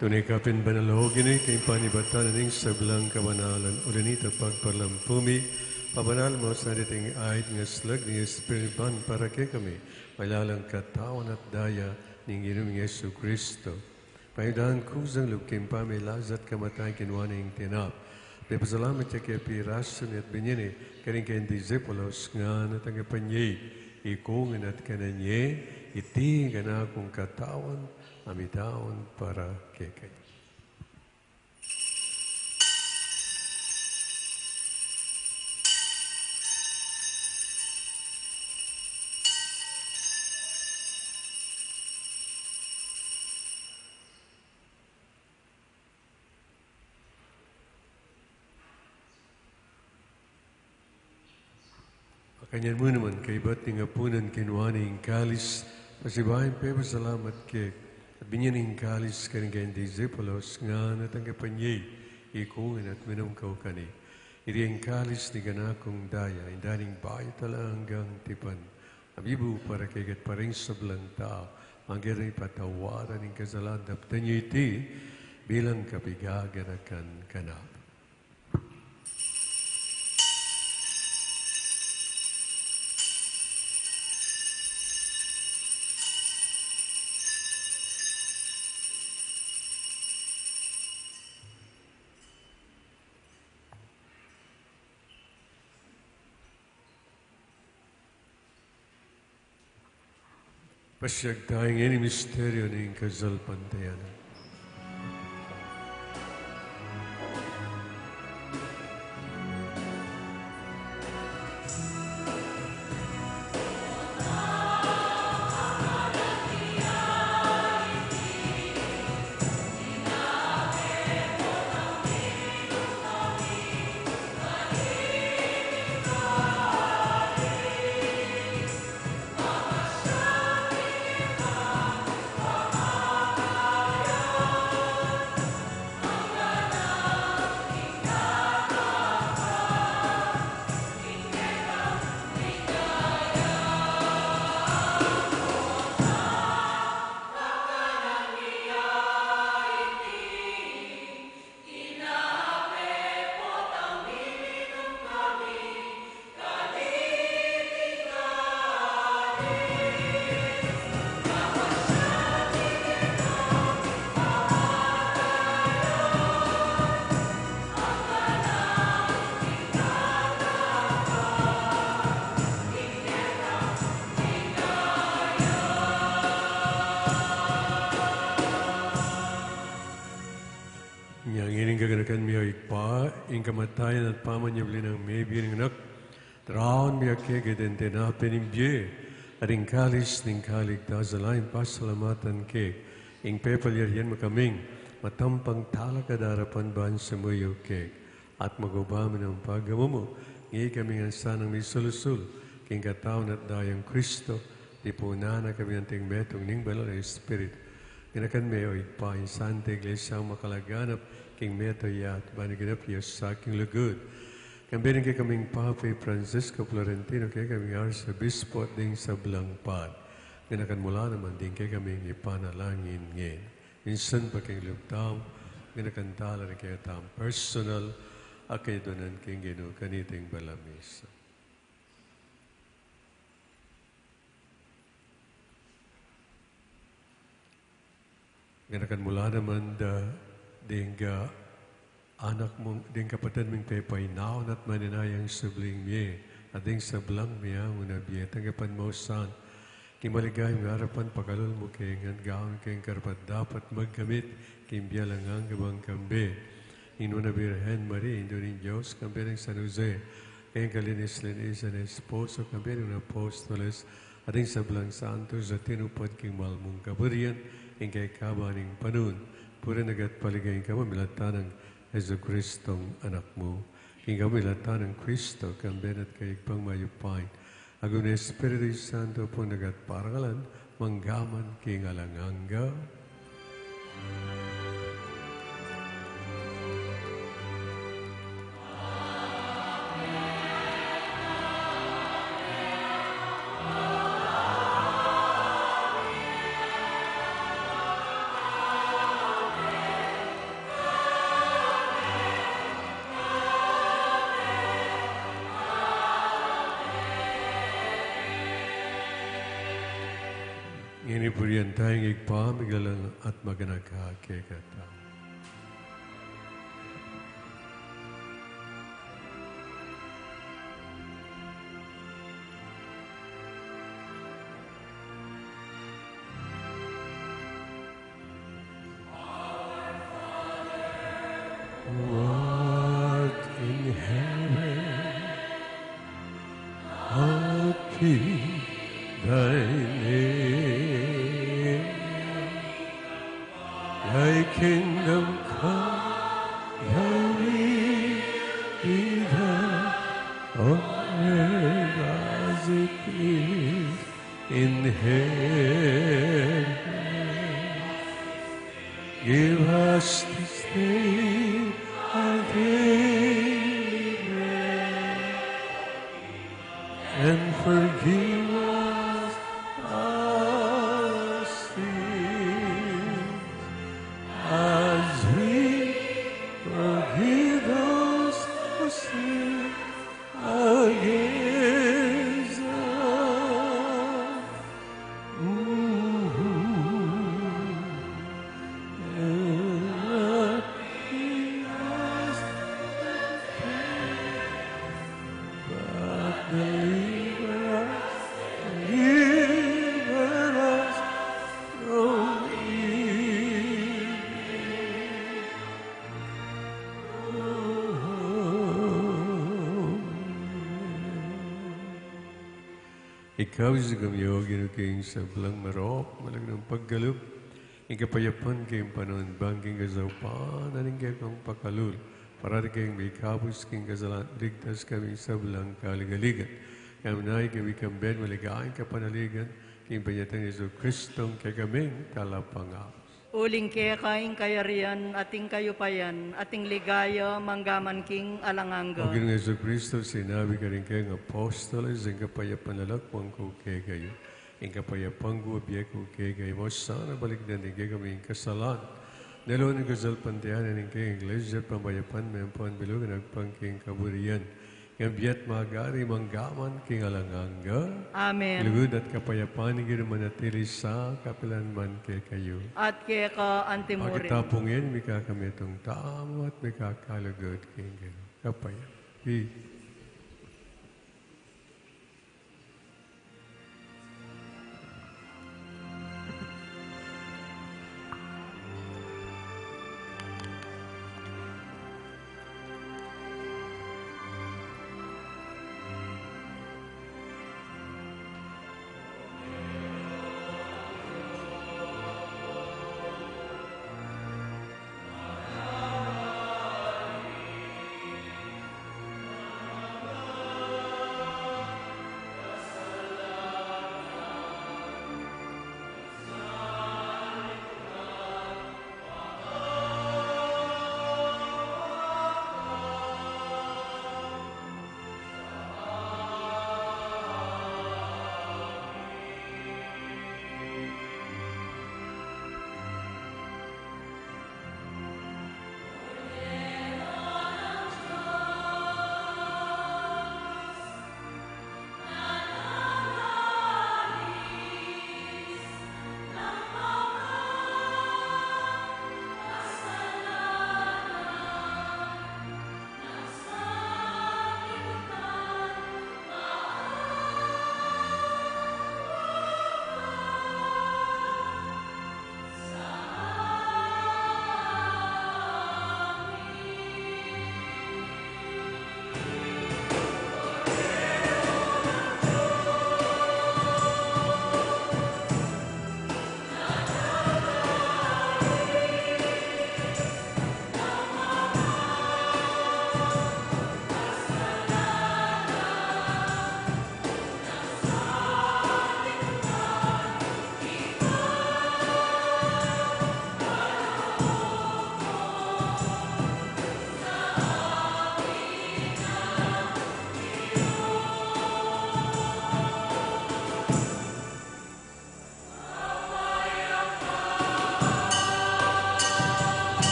Tune kapin banal o gini, king panibatan ning sablang kabanalan, uli na nita pagpalampu mi, pabanal mu sa diting ait ngan slag ning Espiritu Santo para kekami, maging la lang katawan at daya ning Ginu ming Jesucristo. Panyawad kusang lub king pamilasa at kamatayan, kinua ne ing tinapa, pepasalamat ya keka, pirasu ne at binie ne karing kayang disipulus, ngana, Tanggapa ye iti, ikongan at kanan ye, iti ing kanakung katawan, a mitawan para kekayu. Makanyan mu naman, kaybat ning apunan, kinua ne ing kalis, pasibayu yang pepasalamat keka, at binie ne ing kalis karing kayang disipulus, ngana, Tanggapa ye iti, ikongan at minum kayu keni, iti ing kalis ning kanakung daya, ing daya ning bayu at alang anggang tipan, a mibu para kekayu at para king sablang tau, angga king kapatauran ning kasalanan. Daptan ye iti bilang kapaganakan kanaku. Pasiag tamu king misteryu ning kasalpantayanan. Nya ngeni, gaganakan mi, o Ibpa, ing kamatayan at pamanyubli nang mebie ning Anak, daraun mi keka ing tinape ning bie at ing kalis ning kaligtasan, alang pasalamatan ke ing pepalyarian mu kaming matampang talakad king arapan ban sumuyu keka at magubli king pagamu mu. Ngeni kami ngan sanang misulusul king katawan at daya nang Kristo, tipunan na kami anting metung ning Banal a Espiritu. Ganakan me, o Ibpa, ing Santa Iglesia mung makalaganap king metung ya, at ban ing ganap ya sa king lugud. Kambe ning kekaming Papa i Francisco Florentino, kekaming Arsobispo at ding sablang pari. Ganakan mu la naman ding kekaming ipanalangin ngeni. Minsan pa king lub tamu, ganakan tala ring kekatamung personal a kayadwanan king Ginu kaniting banal a misa. Ganakan mu la naman da ding, ah, anak mung, ding kapatad ming pepainaun at maninayang subling mie, at ding sablang mie, una bie, tanggapan mu san king maligayang arapan, pakalulu mu ke ngan gawan keng karapat-dapat magkamit king bie alang angga bang kambe ing Nuan a Birhen Maria, Indu ning Dios, kambe nang San Jose, keng kalinis-linisan a esposo, kambe ning apostoles, at ding sablang santos a tinupad king mal mung kaburian king kekaban ning panaun, purian na ka at paligayan ka, pamilatan nang Jesucristong Anak mu. King kapamilatan nang Kristo, kambe na at kaybat ning mayupayang Ginu, Espiritu Santo, pun na ka at para karin, mangga man king alang angga. Ini purian taya ing Ibpa, miglalang at maganaka kekatamu. Who art in heaven, hallowed be thy name. Thy kingdom come, thy will be done on earth as it is in heaven. Give us this day our daily bread, and forgive us our sins, as we forgive those who sin against us. But deliver us, deliver us from evil. Ikabus na kami, O Ginu, king sablang marok, malagna't pagkalub, ing kapayapan king panaun ban king kasaupan, ning kekang pakalulu. Parati kang mikabus king kasalan, ligtas kami king sablang kaligaligan. Kami na ikabus king maligayang kapanaligan, king panyatang Jesucristo, kekaming talapangabus. Uling keka ing kayarian, at ing kayupayan, at ing ligaya, mangga man king alang angga. O Ginu Jesucristo, sinabi mu karing kekang apostoles, ing kapayapan lalakwan ku kekayu, ing kapayapan ku ibie ku kekayu. Sana balikdan da ing kekaming kasalan, nalung ing kasalpantayanan ning kekang Iglesia, pamayapan, mempon bilug, agpang king kaburian. Ngeni at magari mangga man king alang angga. Amen. Lugud at kapayapan ning Ginu manatili sa kapilan man kekayu. At keka antimurin. Pakit ta pu ngeni mikakamitung tamu at mikakalugud king Ginu. Kapayapan.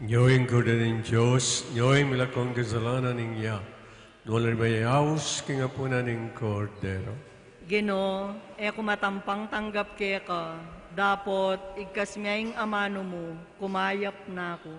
Nyo ing Kordero ning Dios, nyo ing milakung kasalanan ning yatu. Nuan la ring mayayaus king apunan ning Kordero. Ginu, e ku matampang tanggap keka, dapot igkas me ing amanu mu, kumayap na ku.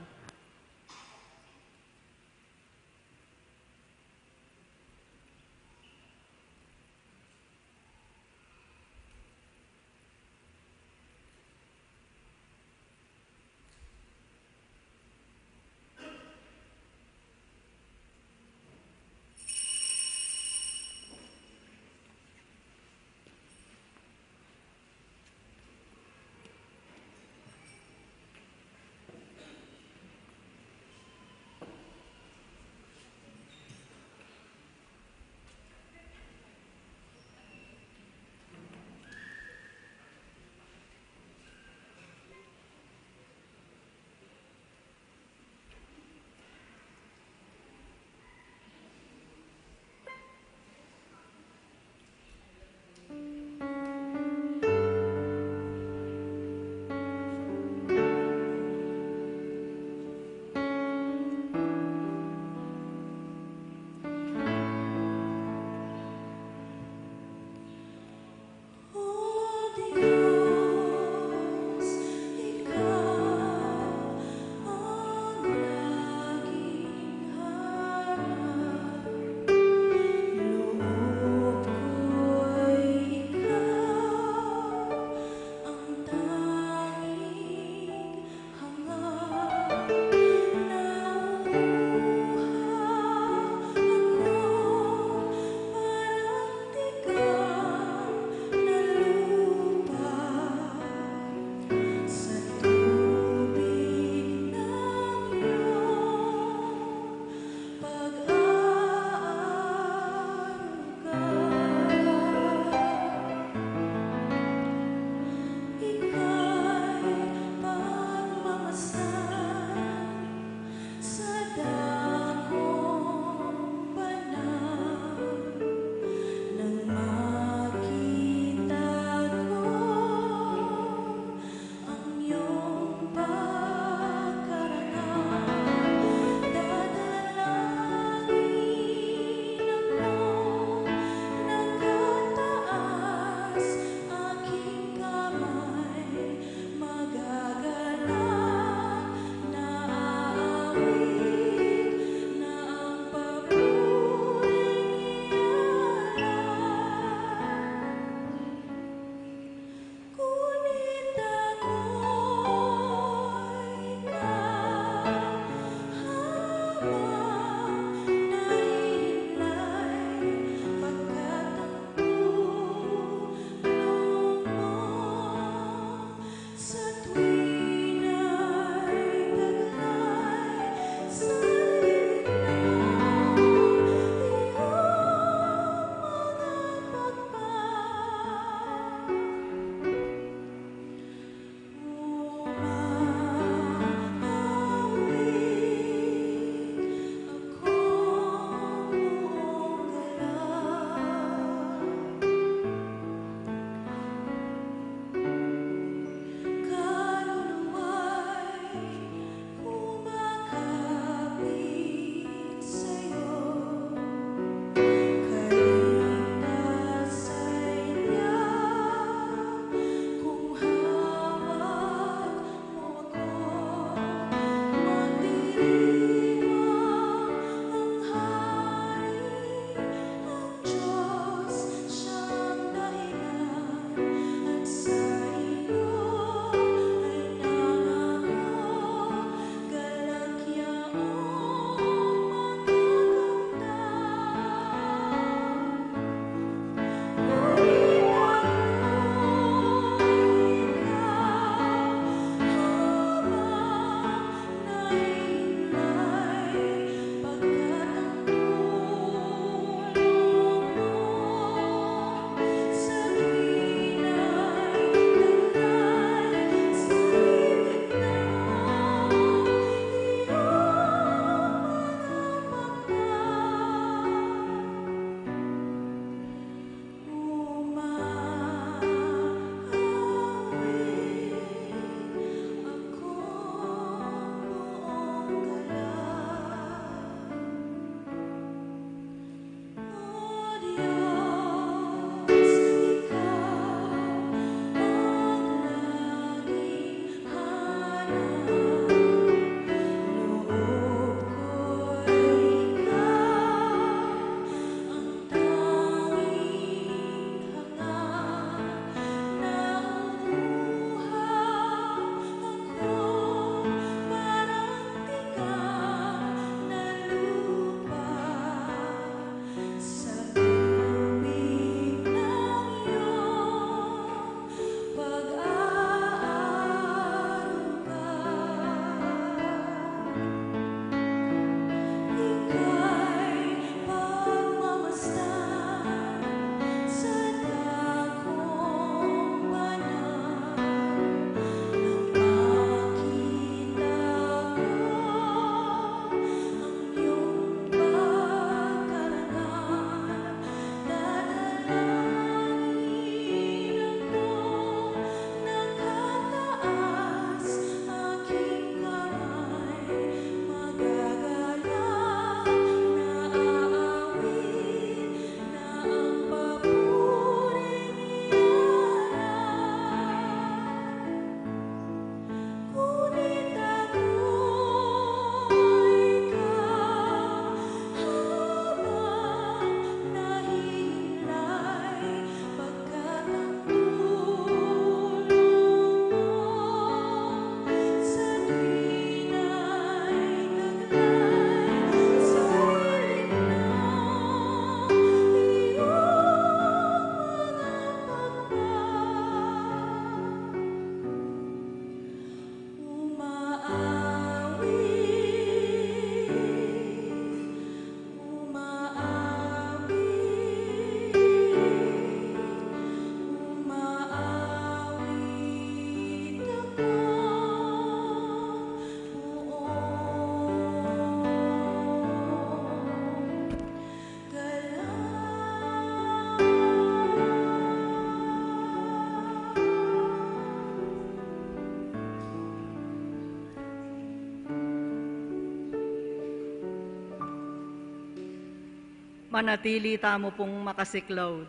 Manatili tamu pung makasiklaud.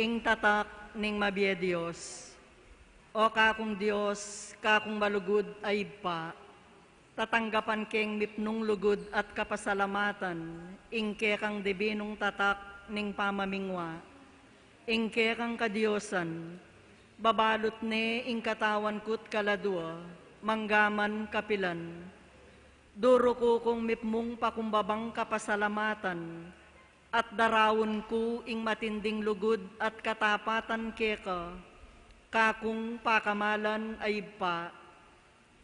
Ing tatak ning mabie Dios. O kakung Dios, kakung malugud a Ibpa, tatanggapan keng mipnung lugud at kapasalamatan ing kekang dibinung tatak ning pamamingwa, ing kekang kadiosan, babalut ne ing katawan ku't kaladua, manggaman kapilan. Duruku kung mipmung pakumbabang kapasalamatan, at daraun ku ing matinding lugud at katapatan keka, kakung pakamalan a Ibpa.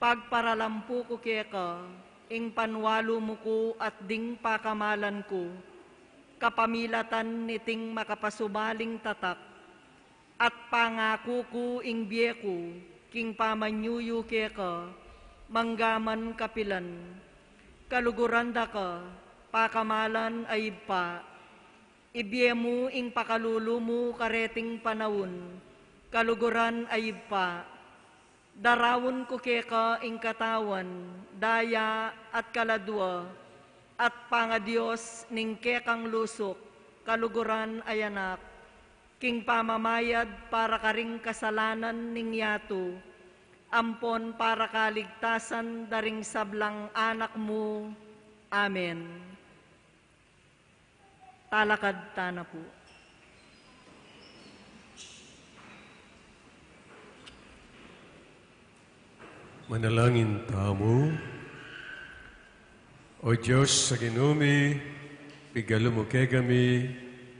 Pagparalampu ku keka ing panwalu mu ku at ding pakamalan ku, kapamilatan niting makapasubaling tatak, at pangaku ku ing bie ku king pamanyuyu keka, manggaman kapilan. Kaluguran da ka, pakamalan a Ibpa. Ibie mu ing pakalulu mu kareting panaun, kaluguran a Ibpa. Daraun ku keka ing katawan, daya at kaladua, at pangadios ning kekang lusuk, kaluguran a Anak, king pamamayad para karing kasalanan ning yatu, ampon para kaligtasan da ring sablang anak mu. Amen. Talakad tana pu. Manalangin tamu. O Dios a Ginu mi, pigalu mu kekami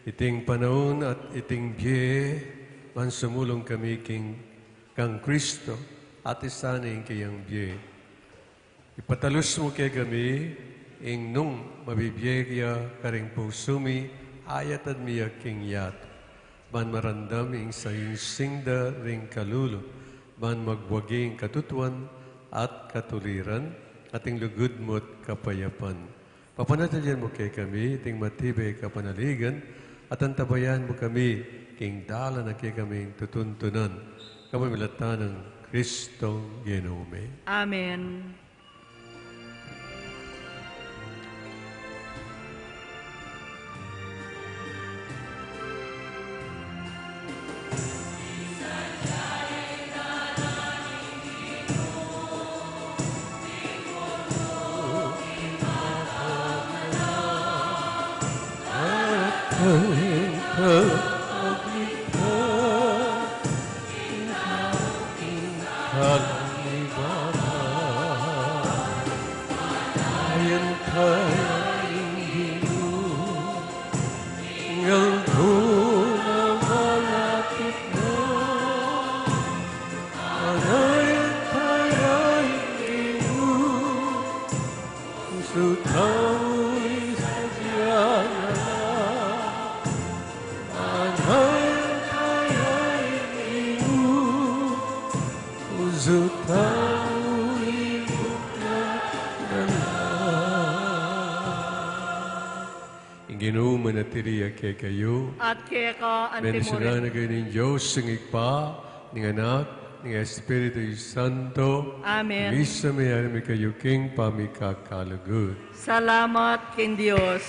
iting panaun at iting bie, ban sumulung kami king kang Kristo, at isa na ing kayang bie. Ipatalus mu kekami ing nung mabibie ya karing pusu mi, ayatad mi ya king yatu, ban maramdam ing singsing da ring kalulu, ban magwagi ing katutuan at katuliran, at ing lugud mu't kapayapan. Papanatilian mu kekami iting matibe kapanaligan, at antabayan mu kami king dalan a kekaming tutuntunan. Kapamilatan nang Kristong Ginu mi. Amen. Ing Ginu manatili ya kekayu. At keka antimurin. Bendisyunan na kayu ning Dios, ing Ibpa, ning Anak, ning Espiritu Santo. Amen. Misa meyari mi kayu king pamikakalugud. Salamat king Dios.